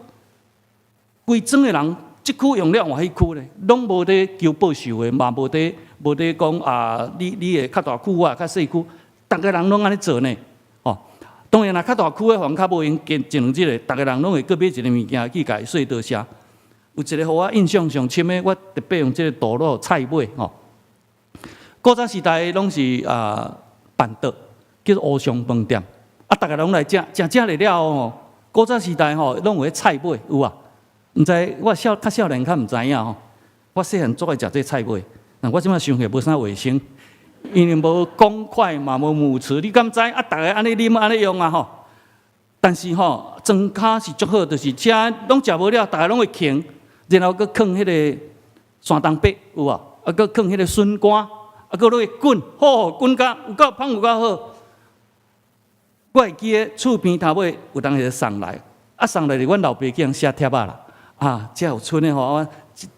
規莊的人，這區用了換彼區咧，攏無咧求報仇的，嘛無咧講啊，你會較大區，我較細區，逐个人攏按呢做呢。哦，當然若較大區的予人較無閒見一兩日的，逐个人攏會閣買一个物件去共伊說多謝。有一個予我印象上深的，我特別用這個圖落菜尾吼。古早時代攏是啊辦桌，叫做烏松飯店，啊，逐个攏來食，食食了了後吼。古早時代吼，攏有彼菜尾有啊？毋知我少較少年較毋知影吼。我細漢足愛食這菜尾，但我這擺想起無啥衛生，因為無公筷嘛，無母匙，你敢知？啊，逐个按呢啉按呢用啊吼。但是吼，莊跤是足好，就是遮攏食無了，逐个攏會囥，然後閣囥彼个山東白有無？啊，閣囥彼个筍乾，啊，閣落去滾，吼滾甲有夠芳有夠好。我會記得厝邊頭尾有當時送來，啊送來是阮老爸叫人寫帖仔啦，啊，這有賰的吼，我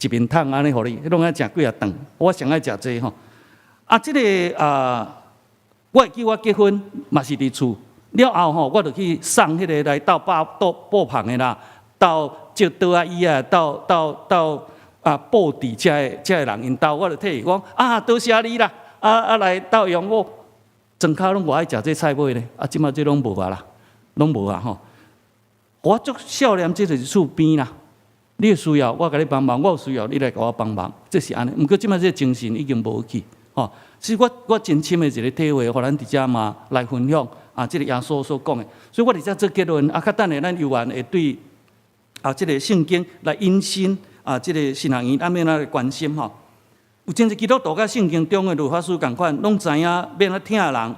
一面桶按呢予你，攏愛食幾仔頓，我上愛食這吼。啊，這个啊，我會記我結婚嘛是佇厝，了後吼，我就去送彼个來鬥霸鬥布棚的啦，鬥借桌仔椅仔，鬥鬥鬥啊布置遮个遮个人𪜶兜，我就替伊講啊，多謝你啦，啊啊來鬥用我。莊跤攏偌愛食這菜尾咧，啊，這馬這攏無啊啦，攏無啊吼。我足少年，這就是厝邊啦。你有需要，我共你幫忙；我有需要，你來共我幫忙。這是按呢。毋過這馬這個精神已經無去，吼。是我真深的一个體會，予咱佇遮嘛來分享啊。這个耶穌所講的，所以我佇遮做結論啊。較等下咱有緣會對啊，這个聖經來引申啊，這个神學院咱欲按怎來關心吼。有真濟基督徒佮聖經中的律法師仝款，攏知影欲按怎疼人，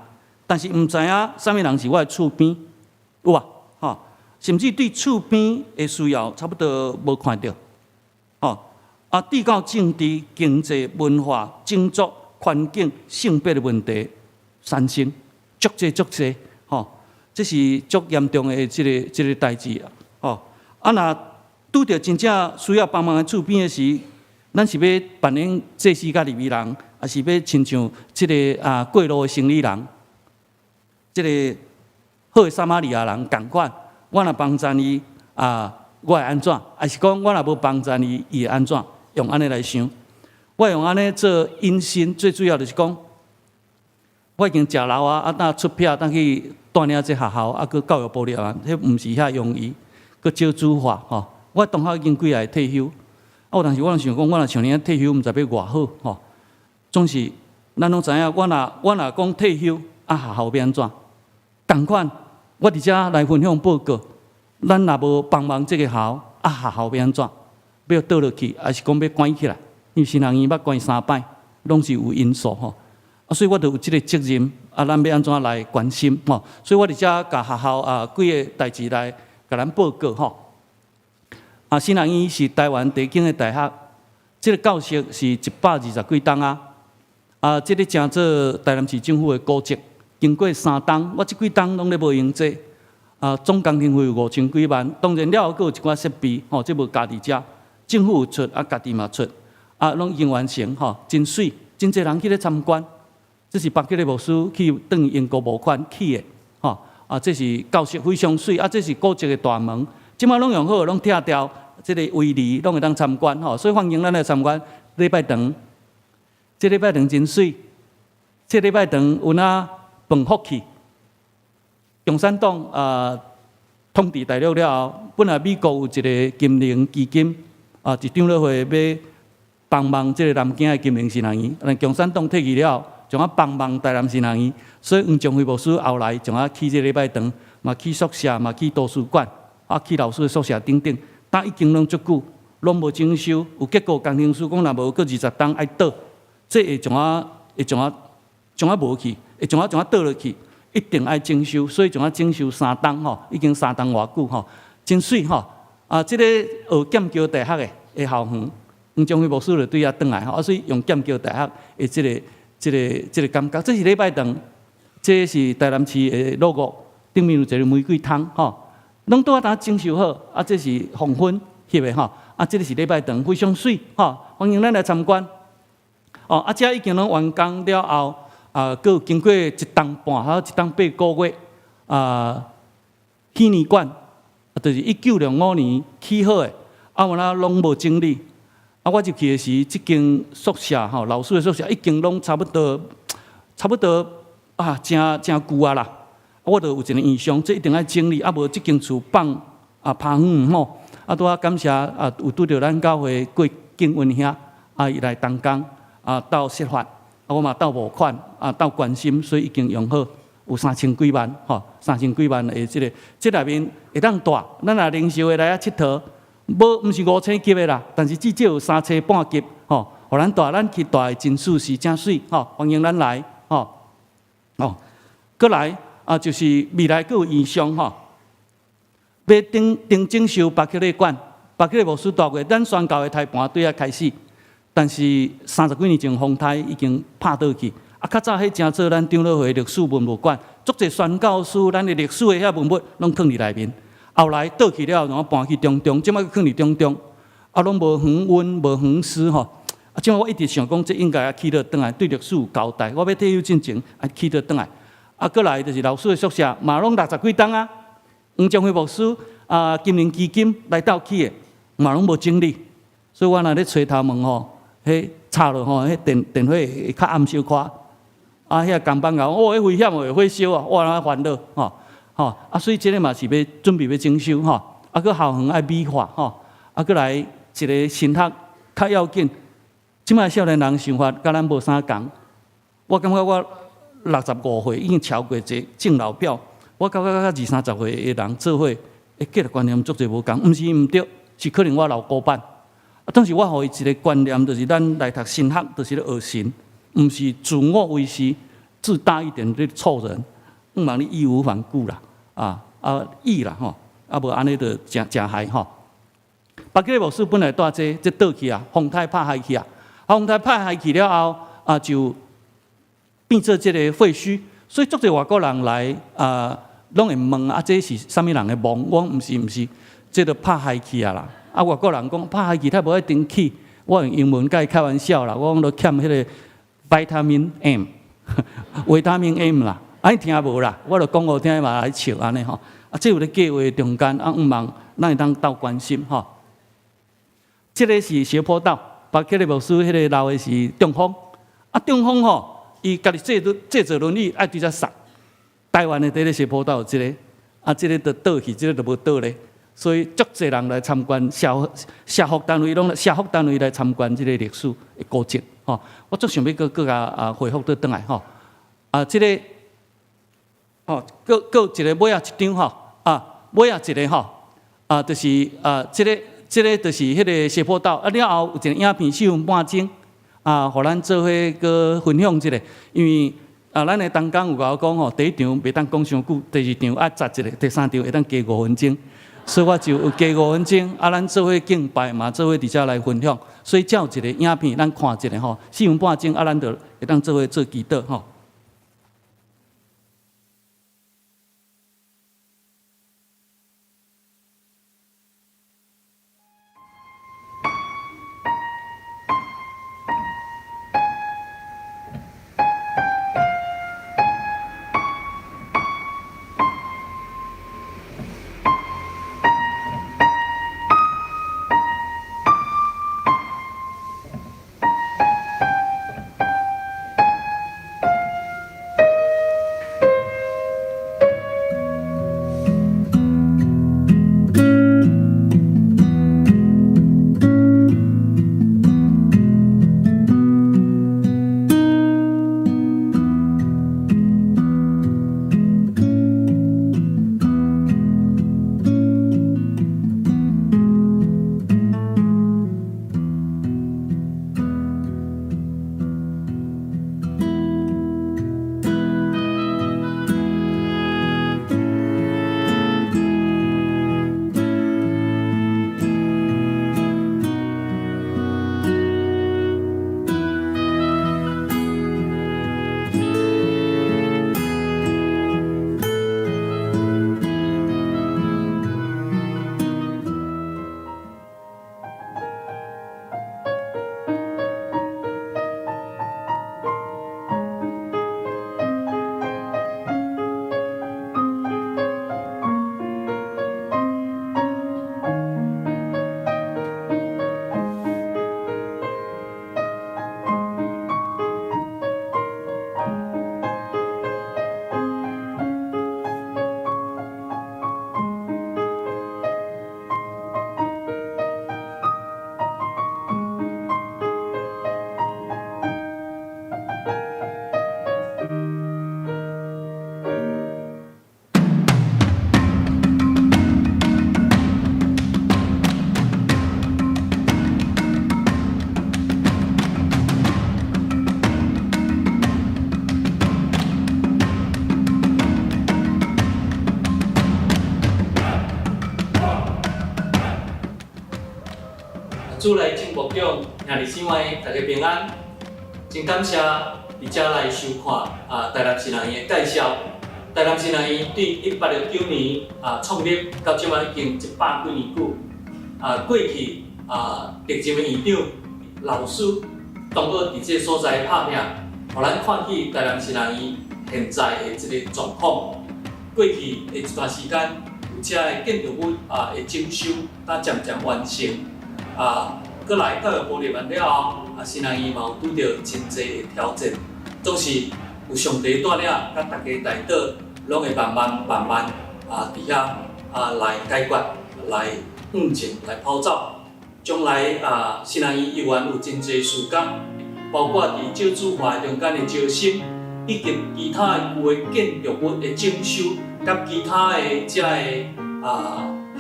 但是毋知影啥物人是我的厝邊，有無？吼，甚至對厝邊的需要，差不多無看著。吼，啊，至到政治、經濟、文化、種族、環境、性別的問題產生，足濟足濟，吼，這是足嚴重的這个代誌啊！吼，啊，若拄著真正需要幫忙的厝邊的時，咱是欲扮演祭司佮利未人，抑是欲親像這个啊過路的生理人，這个好的撒瑪利亞人仝款，我若幫贊伊啊，我會按怎？抑是講我若無幫贊伊，伊會按怎？用按呢來想，我用按呢做引申，最主要就是講，我已經食老啊，啊，當出票當去帶領這學校，啊，閣教育部了啊，彼毋是遐容易，閣少子化吼。我同學已經幾个退休。啊！有當時我想講，我若像你按退休，毋知欲偌好吼。總是咱攏知影，我若講退休，啊學校欲按怎？仝款，我佇遮來分享報告，咱若無幫忙這個學校，啊學校欲按怎？欲倒落去，抑是講欲關起來？因為神學院捌關三擺，攏是有因素吼。啊，所以我就有這个責任，啊，咱欲按怎來關心吼？所以我佇遮共學校啊幾个代誌來共咱報告吼。啊，神學院是台灣地景的大學，這个教室是120幾棟啊。啊，這个成做台南市政府的古蹟，經過三冬，我這幾冬攏咧無閒坐。啊，總工程費有5000幾萬，當然了後閣有一寡設備，吼，這無加佇遮，政府有出，啊，家己嘛出，啊，攏已經完成，吼，真媠，真濟人去咧參觀。這是巴吉的牧師去轉英國募款起的，吼，啊，這是教室非常媠，啊，這是古蹟的大門，這馬攏用好，攏拆掉。這个圍籬攏會當參觀吼，所以歡迎咱來參觀。禮拜堂，這禮拜堂真媠。這禮拜堂有哪飯福去？共產黨啊統治大陸了後，本來美國有一个金融基金啊，一長老會欲幫忙這个南京的金融神學院，但共產黨退去了後，將仔幫忙台南神學院，所以黃將輝牧師後來將仔起這禮拜堂，嘛起宿舍，嘛起圖書館，啊起老師的宿舍等等。但已經攏足久，攏無整修，有結構工程師講，若無閣20冬愛倒，這會將仔會將仔將仔無去，會將仔將仔倒落去，一定愛整修，所以將仔整修三冬吼，已經三冬偌久吼，真媠吼。啊，這个學劍橋大學的校園，黃將輝牧師就對遐轉來吼，啊，所以用劍橋大學的這个感覺，這是禮拜堂，這是台南市的 logo，頂面有一个玫瑰窗吼。攏拄仔當整修好，啊，這是黃昏翕的吼，啊，這个是禮拜堂，非常媠吼，歡迎咱來參觀。哦，啊，這已經攏完工了後，啊，閣有經過一冬半，還有一冬8個月，啊，紀念館，就是1965年起好的，啊，有哪攏無整理。啊，我入去的時，這間宿舍吼，老師的宿舍已經攏差不多，差不多啊，誠誠舊啊啦。我就有一个異想，這一定愛整理，啊無這間厝放啊拍遠吼。啊，拄仔感謝啊，有拄著咱教會郭敬文兄啊，伊來同工啊，鬥設法，啊我嘛鬥募款啊，鬥關心，所以已經用好有三千幾萬吼，三千幾萬的這个，這內面會當住，咱若零售的來遐𨑨迌，無毋是五星級的啦，但是至少有三星半級吼，予咱住，咱去住會真舒適，真媠吼，歡迎咱來吼。哦，閣來啊，就是未來閣有異想吼。欲頂頂整修巴克禮館，巴克禮牧師蹛過，咱宣教的胎盤對遐開始，但是三十幾年前風颱已經拍倒去。啊，較早彼成做咱長老會歷史文物館，足濟宣教師，咱的歷史的遐文物攏囥佇內面。後來倒去了後，然後搬去中中，這擺閣囥佇中中，啊，攏無恆溫無恆濕吼。啊，這擺我一直想講，這應該愛起倒轉來，對歷史有交代。我欲退休進前愛起倒轉來。啊，閣來就是老師的宿舍，嘛攏六十幾棟啊。黃章輝牧師啊，金融基金來鬥起的，嘛攏無整理，所以我若咧吹頭毛吼，彼插落吼，彼電電火會較暗小可。啊，遐工班講，哦，彼危險哦，會火燒啊，我哪煩惱吼吼啊，所以這个嘛是欲準備欲整修吼，啊，閣校園愛美化吼，啊，閣來一个神學較要緊。這擺少年人想法佮咱無啥仝，我感覺我65歲已經超過這政老表。我感覺佮二三十歲的人做伙，欸，價值觀念足濟無仝，毋是毋對，是可能我老古板。啊，當時我予伊一个觀念，就是咱來讀神學，就是咧學神，毋是自我為是，自大一點咧錯人，毋茫你義無反顧啦，啊啊義啦吼，啊無按呢就誠誠害吼。巴克禮牧師本來蹛這，這倒去啊，風颱拍害去啊，啊風颱拍害去了後，啊就變做這个廢墟，所以足濟外國人來啊。攏會問啊，這是啥物人的墓？我講毋是毋是，這都拍害去啊啦！啊，外國人講拍害去，他無一定起。我用英文佮伊開玩笑啦，我講都欠彼个 vitamin M，維他命 M 啦，啊𪜶聽無啦，我就講予聽嘛來笑按呢吼。啊，這有咧計劃中間，啊，毋茫咱會當鬥關心吼。這个是斜坡道，巴克禮牧師彼个老的是中風，啊，中風吼，伊家己坐坐坐輪椅愛佇遮捒。台灣的佇咧斜坡道有這个，啊，這个就倒去，這个就無倒咧，所以足濟人來參觀，社社福單位攏社福單位來參觀這个歷史的古蹟，吼。我足想欲閣閣共啊恢復倒轉來吼。啊，這个，吼，閣閣一个尾仔一張吼，啊，尾仔一个吼，啊，就是啊，這个這个就是彼个斜坡道，啊了後有一个影片四分半鐘，啊，予咱做伙閣分享一下，因為。啊，咱的同工有共我講吼，第一場袂當講傷久，第二場愛紮一下，第三場會當加五分鐘，所以我就有加五分鐘。啊，咱做伙敬拜嘛，做伙佇遮來分享，所以才有一个影片，咱看一下吼，四分半鐘，啊，咱就會當做伙做祈禱吼。主內正牧長兄弟姊妹，大家平安。真感謝佇遮來收看台南神學院的介紹。台南神學院對1869年創立，到這擺已經100幾年久。過去歷任的院長、老師，當過佇這个所在拍拚，予咱看見台南神學院現在的這个狀況。過去的一段時間，有遮的建築物的整修，才漸漸完成。閣來教育部入來了後，神學院嘛有拄著真濟的挑戰，總是有上帝帶領，佮大家代禱，攏會慢慢慢慢佇遐來解決，來向前來跑走。將來神學院猶原有真濟事工，包括佇少子化中間的招生，以及其他的舊的建築物的整修，佮其他的遮个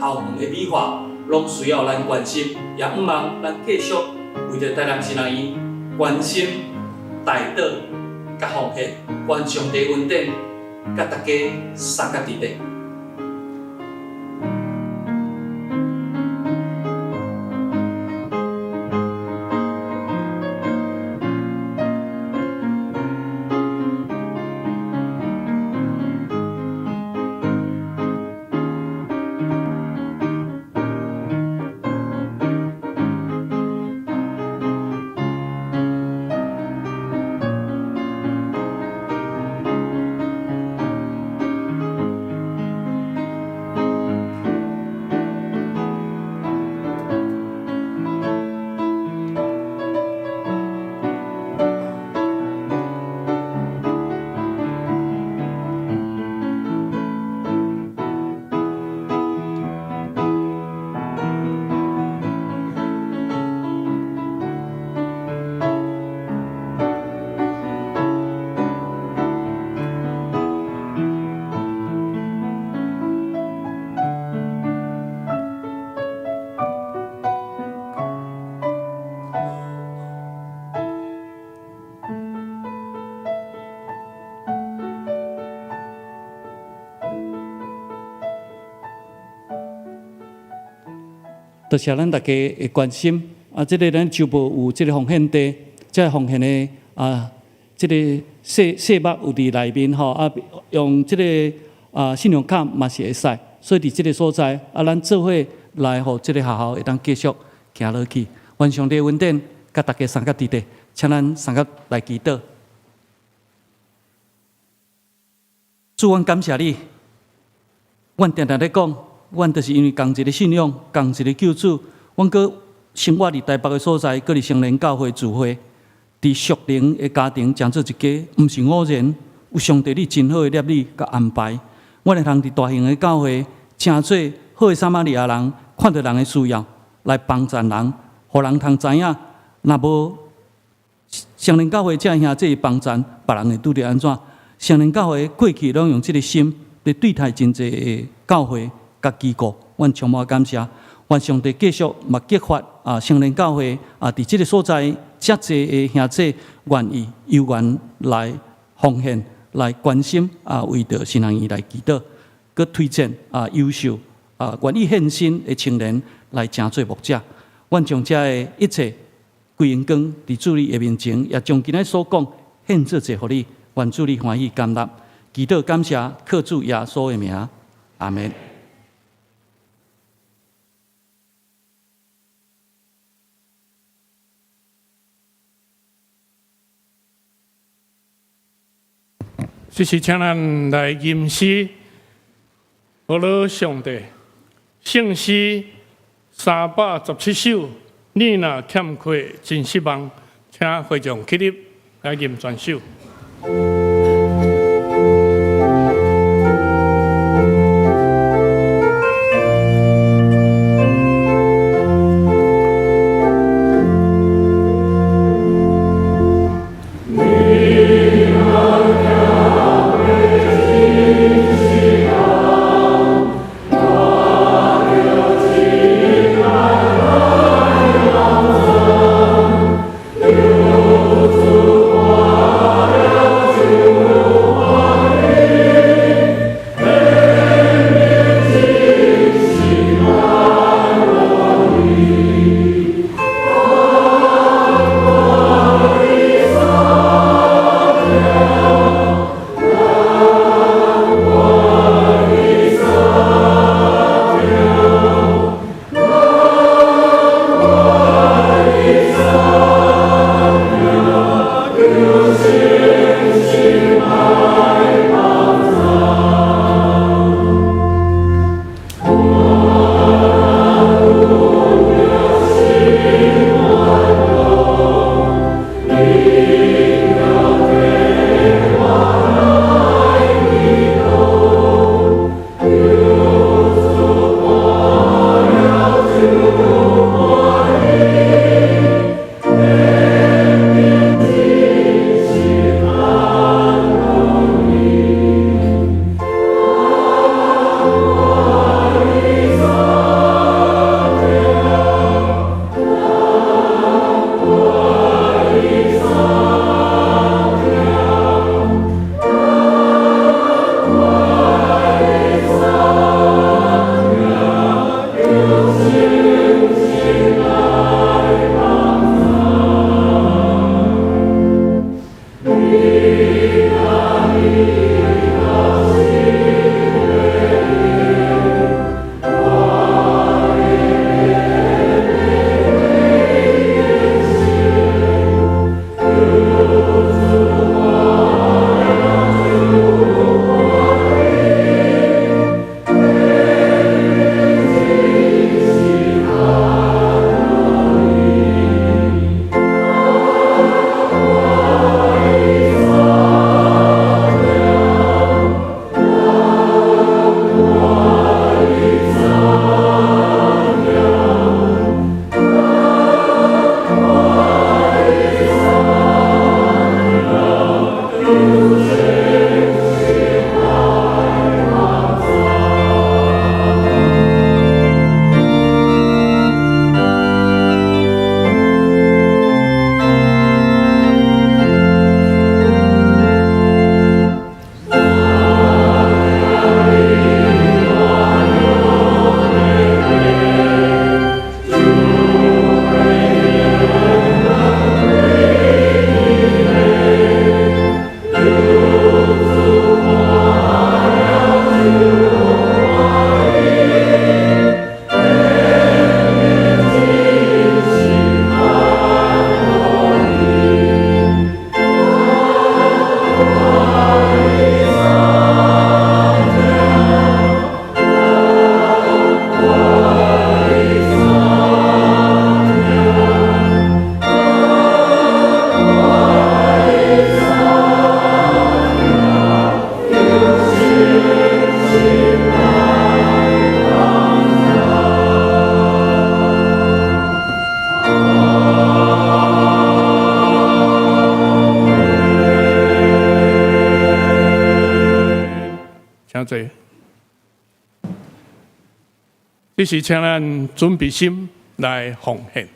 校園的美化，攏需要咱關心，也向望咱繼續為著台南神學院關心、代禱、佮奉獻，願上帝恩典，佮大家相佮佇咧。多謝咱大家的關心。這个咱週報有這个奉獻袋，這个奉獻的這个細細目有佇內面吼，用這个信用卡嘛是會使。所以佇這个所在，咱做伙來予這个學校會當繼續行落去。願上帝恩典，佮大家相佮佇咧，請咱相佮來祈禱。主，阮感謝你，阮定定咧講，阮就是因為仝一个信仰，仝一个救主，阮閣生活佇台北的所在，閣佇聖靈教會聚會，佇屬靈的家庭，成做一家，毋是偶然，有上帝你真好的立意佮安排。阮會通佇大型的教會，成做好的撒瑪利亞人，看著人的需要，來幫贊人，予人通知影，若無聖靈教會這兄弟幫贊，別人會拄著按怎？聖靈教會過去攏用這个心來對待真濟的教會佮機構，阮充滿感謝。願上帝繼續嘛激發聖靈教會佇這个所在遮濟的兄弟願意有緣來奉獻、來關心為著神學院來祈禱，閣推薦優秀願意獻身的青年來成做牧者。阮將遮的一切歸榮光佇主你的面前，也將今仔所講獻做者予你。願主你歡喜甘納，祈禱感謝，靠主耶穌的名，阿們。這時請咱來吟詩，呵咾上帝，聖詩317首，你若欠缺真失望，請會眾起立來吟全首。你若欠缺真失望。請坐。這時請咱準備心來奉獻。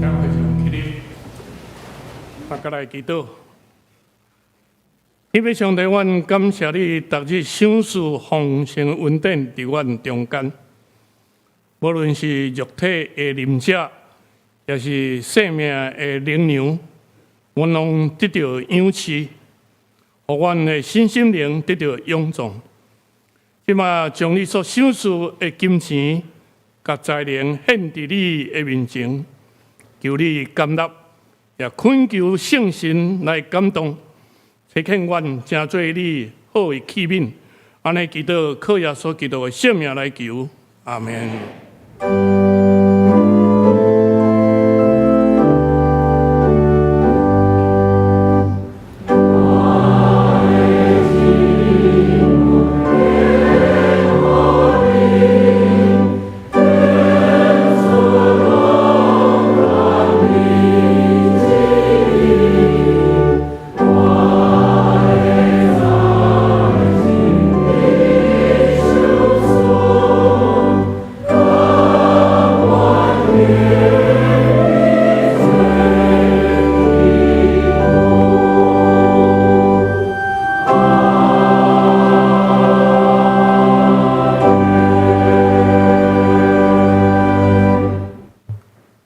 請非常起立，大家來祈禱。天父上帝，阮感謝你，逐日賞賜豐盛恩典佇阮中間。無論是肉體的啉食，抑是生命的靈糧，阮攏得著養飼，予阮的身心靈得著勇壯。這馬將你所賞賜的金錢佮才能獻佇你的面前，求你甘納，也懇求聖神來感動，差遣阮成做你好的器皿。按呢祈禱，靠耶穌基督的聖名來求，阿們。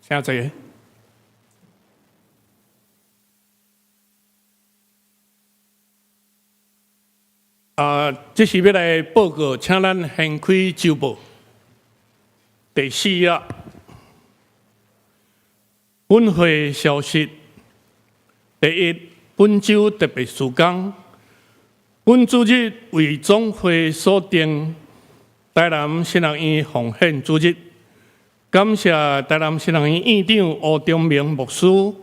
請坐。啊，這是欲來報告，請咱掀開週報第四頁。本會消息：第一，本週特別事工，本主日為總會所定台南神學院奉獻主日。感謝台南神學院院長吳忠明牧師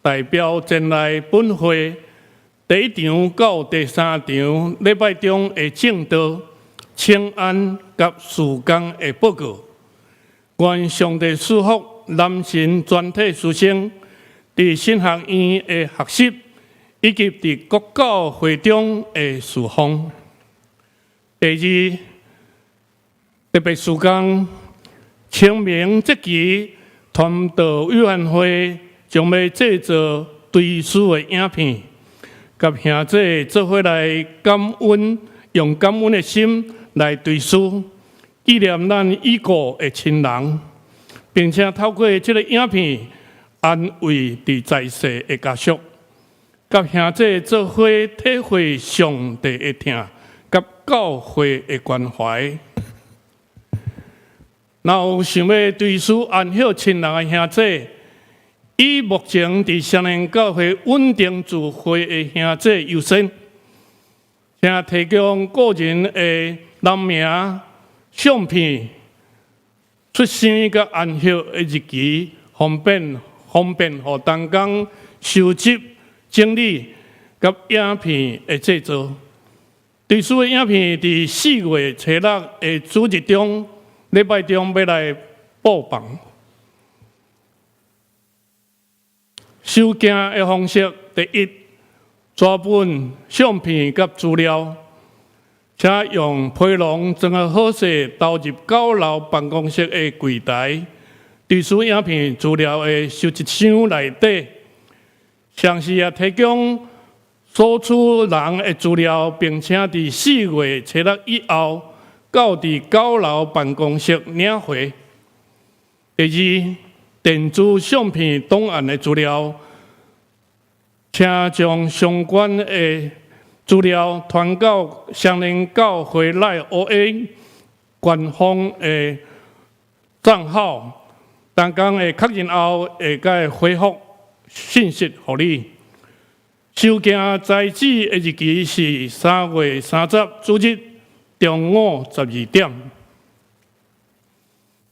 代表前來本會第一場到第三場禮拜中的證道、請安佮事工的報告。願上帝賜福南神全體師生佇神學院的學習，以及佇各教會中的事奉。第二，特別事工，清明節期傳道委員會將欲製作追思的影片，佮兄弟做伙來感恩，用感恩的心來追思，紀念咱已故的親人，並且透過這个影片安慰佇在世的家屬，佮兄弟做伙體會上帝的疼，佮教會的關懷。若有想欲追思安息親人的兄弟，以目前佇雙連教會穩定聚會的兄弟優先，請提供個人的人名、相片、出生佮安息的日期，方便予同工收集、整理佮影片的製作。追思的影片佇4月初六的主日中，禮拜中欲來播放。收件的方式：第一，紙本相片佮資料，請用皮囊裝好好勢，投入九樓辦公室的櫃台，追思影片資料的收集箱內底。同時也提供所取人的資料，並請佇4月初六以後，到佇九樓辦公室領回。第二，電子相片檔案的資料，請將相關的資料傳到雙連教會 LINE OA 官方的帳號，同工會確認後會共回覆信息予你。收件截止的日期是3月30主日中午12點。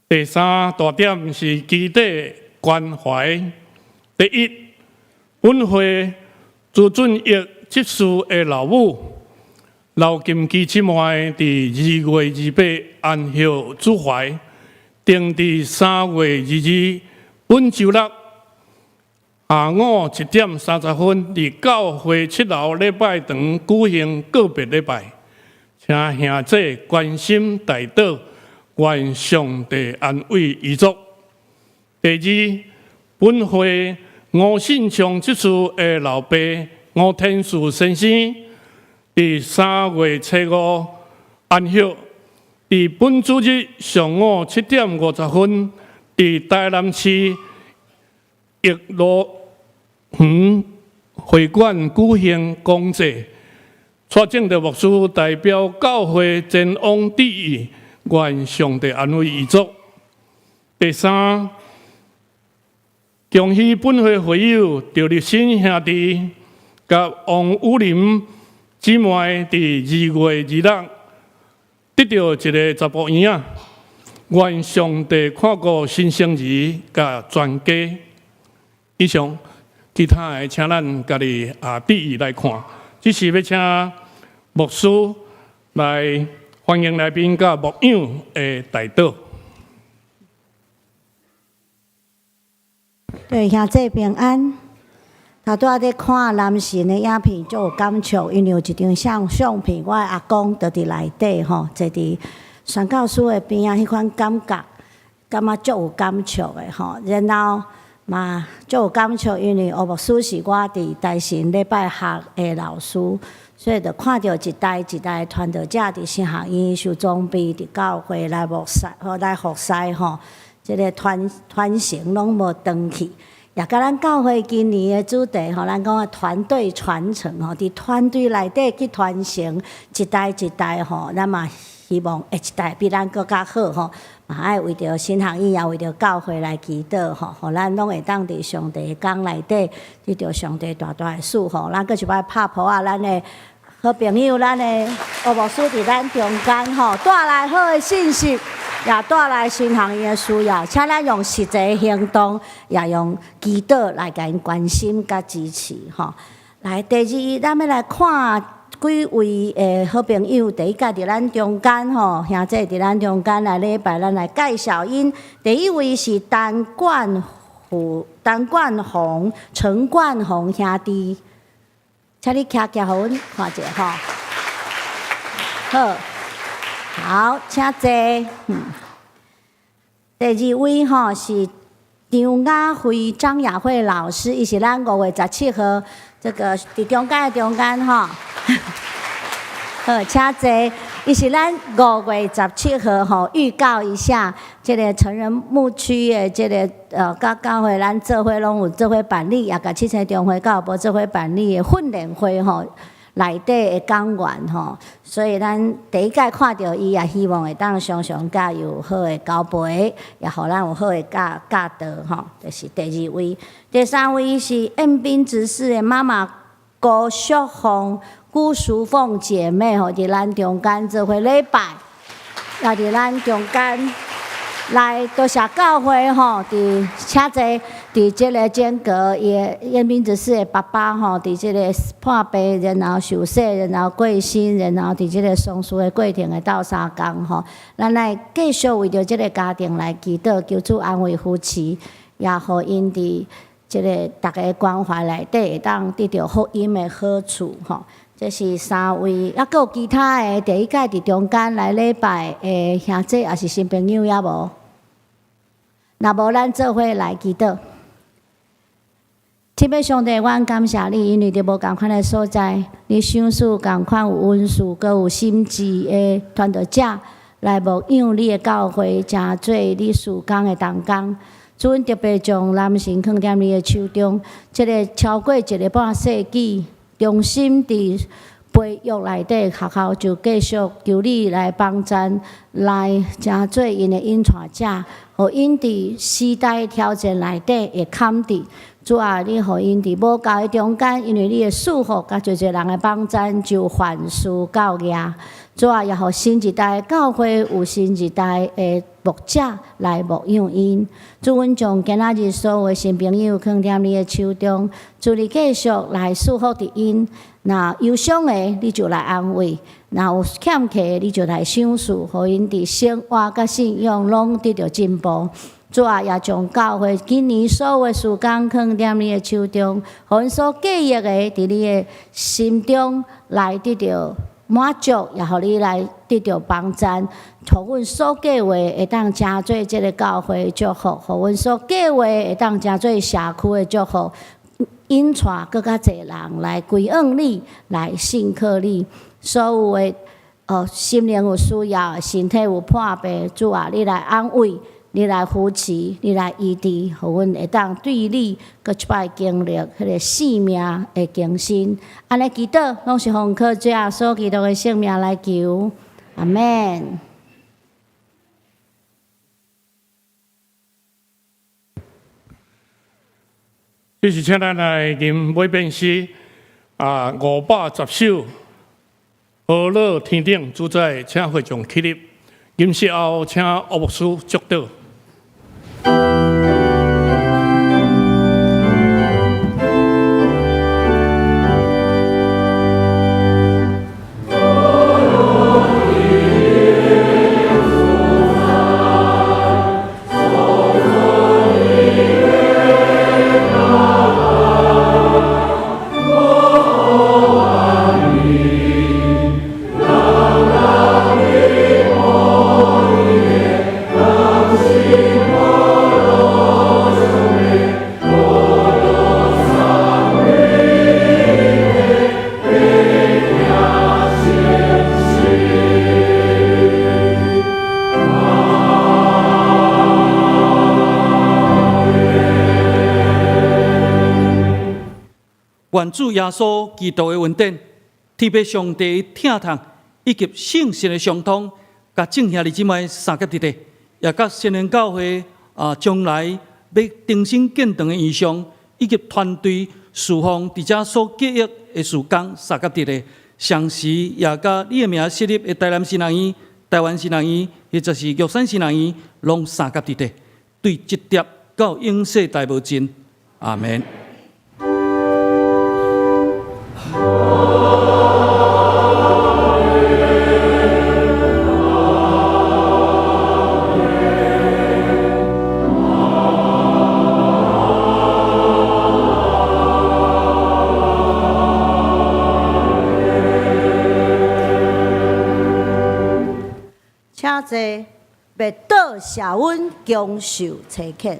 第三大點是基地關懷。第一，本會朱俊逸執事的老母劉金基姊妹，佇2月28安息主懷，定佇3月22本週六下午1點30分，佇教會7樓禮拜堂舉行告別禮拜，請兄弟關心代禱，願上帝安慰遺族。第二，本會吳信昌執事的老爸吳天樹先生，佇3月初五安息，佇本主日上午7點50分，佇台南市益樂園會館舉行公祭，蔡正德牧師代表教會前往致意，願上帝安慰遺族。第三，恭喜本會會友趙立新兄弟佮王雨林姊妹，佇2月26得著一个查埔嬰仔，願上帝看顧新生兒佮全家。以上，其他的請咱家己啊注意來看。這是欲請牧師來歡迎來賓佮牧養的代禱。對，兄弟平安。頭拄仔咧看男神的影片，足有感觸，因為有一張相片，我的阿公就佇內底吼，坐佇宣教師的邊仔，彼款感覺，感覺足有感觸的吼。然後嘛足有感觸，因為吳牧師是我佇大神禮拜學的老師，所以就看著一代一代傳道者佇神學院受裝備，佇教會來服侍，來服侍吼。這个傳承攏無斷去，也佮咱教會今年的主題吼，咱講的團隊傳承吼，佇團隊內底去傳承一代一代吼，咱嘛希望下一代比咱閣較好吼，嘛愛為著神學院，也為著教會來祈禱吼，予咱攏會當佇上帝的工內底得著上帝大大的賜福。咱閣一擺拍噗仔，咱的好朋友，咱的吳牧師佇咱中間吼，帶來好的信息。也帶來身項伊的需要，請咱用實際行動，也用祈禱來共𪜶關心佮支持吼。來，第二，咱欲來看幾位的好朋友，第一個佇咱中間吼，兄姐佇咱中間來禮拜，咱來介紹𪜶。第一位是陳冠虎、陳冠宏、陳冠宏兄弟，請你徛徛，予阮看者吼。好，好，請坐。第二位吼是張雅慧、張雅慧老師，伊是咱5月17號這個佇中間的中間吼。好，請坐。伊是咱5月17號吼，預告一下，這個成人牧區的這個佮教會咱做伙攏有做伙辦理，也佮七星中會教部做伙辦理的訓練會吼。內底的講員吼，所以咱第一擺看著伊，也希望會當常常佮伊有好的交陪，也予咱有好的教教導吼。這是第二位，第三位是燕斌執事的媽媽郭淑鳳、辜淑鳳姐妹吼，佇咱中間做伙禮拜，也佇咱中間來多謝教會吼，佇請坐佇這個間隔，伊的燕斌執事的爸爸吼，佇這個破病，然後受洗，然後過身，然後佇這個喪事的過程的鬥相共吼，咱來繼續為著這個家庭來祈禱，求主安慰扶持，也予𪜶佇這個逐家關懷內底會當得著福音的好處吼。這是三位，猶閣有其他的，第一擺佇中間來禮拜的兄弟，抑是新朋友猶無？若無，咱做伙來祈禱。天父上帝，阮感謝你，因為佇無仝款的所在，你賞賜仝款有恩賜、閣有心智的傳道者來牧養你的教會，成做你事工的同工。主，阮特別將男神囥佇你的手中，這个超過一个半世紀，忠心佇培育內底學校，就繼續求你來幫贊，來成做𪜶的引帶者，予𪜶佇時代挑戰內底會堪佇。主啊，你予𪜶佇無夠的中間，因為你的賜福，佮濟濟人的幫贊，就凡事夠額。主啊，也予新一代教會有新一代的牧者來牧養𪜶。主，阮將今仔日所有的新朋友囥佇你的手中，主你繼續來賜福佇𪜶。若憂傷的，你就來安慰；若有欠缺的，你就來賞賜，予𪜶佇生活佮信仰攏得著進步。主啊，也將教會今年所有的事工囥佇你的手中，予阮所計劃的，佇你的心中來得著滿足，也予你來得著幫贊，予阮所計劃會當成做這个教會祝福，予阮所計劃會當成做社區的祝福，引帶閣較濟人來歸向你，來信靠你。所有的心靈有需要，身體有破病，主啊，你來安慰，你來扶持，你來醫治，予阮會當對你閣一擺經歷彼个生命的更新。按呢祈禱，攏是奉靠主耶穌基督的聖名來求，阿們。這是請咱來吟尾遍詩啊，510首，和樂天頂主宰，請會眾起立。吟詩後，請岳牧師祝禱。願主耶穌基督的恩典、天父上帝的疼痛以及聖神的相通，佮眾兄弟姊妹相佮佇咧，也佮新人教會啊，將來欲重新建堂的異象，以及團隊事奉佇遮所計劃的事工相佮佇咧，同時也佮你的名設立的台南神學院台灣神學院，或者是玉山神學院，攏相佮佇咧，對這疊到永世代無盡。阿門。請坐，默禱謝恩，恭受差遣。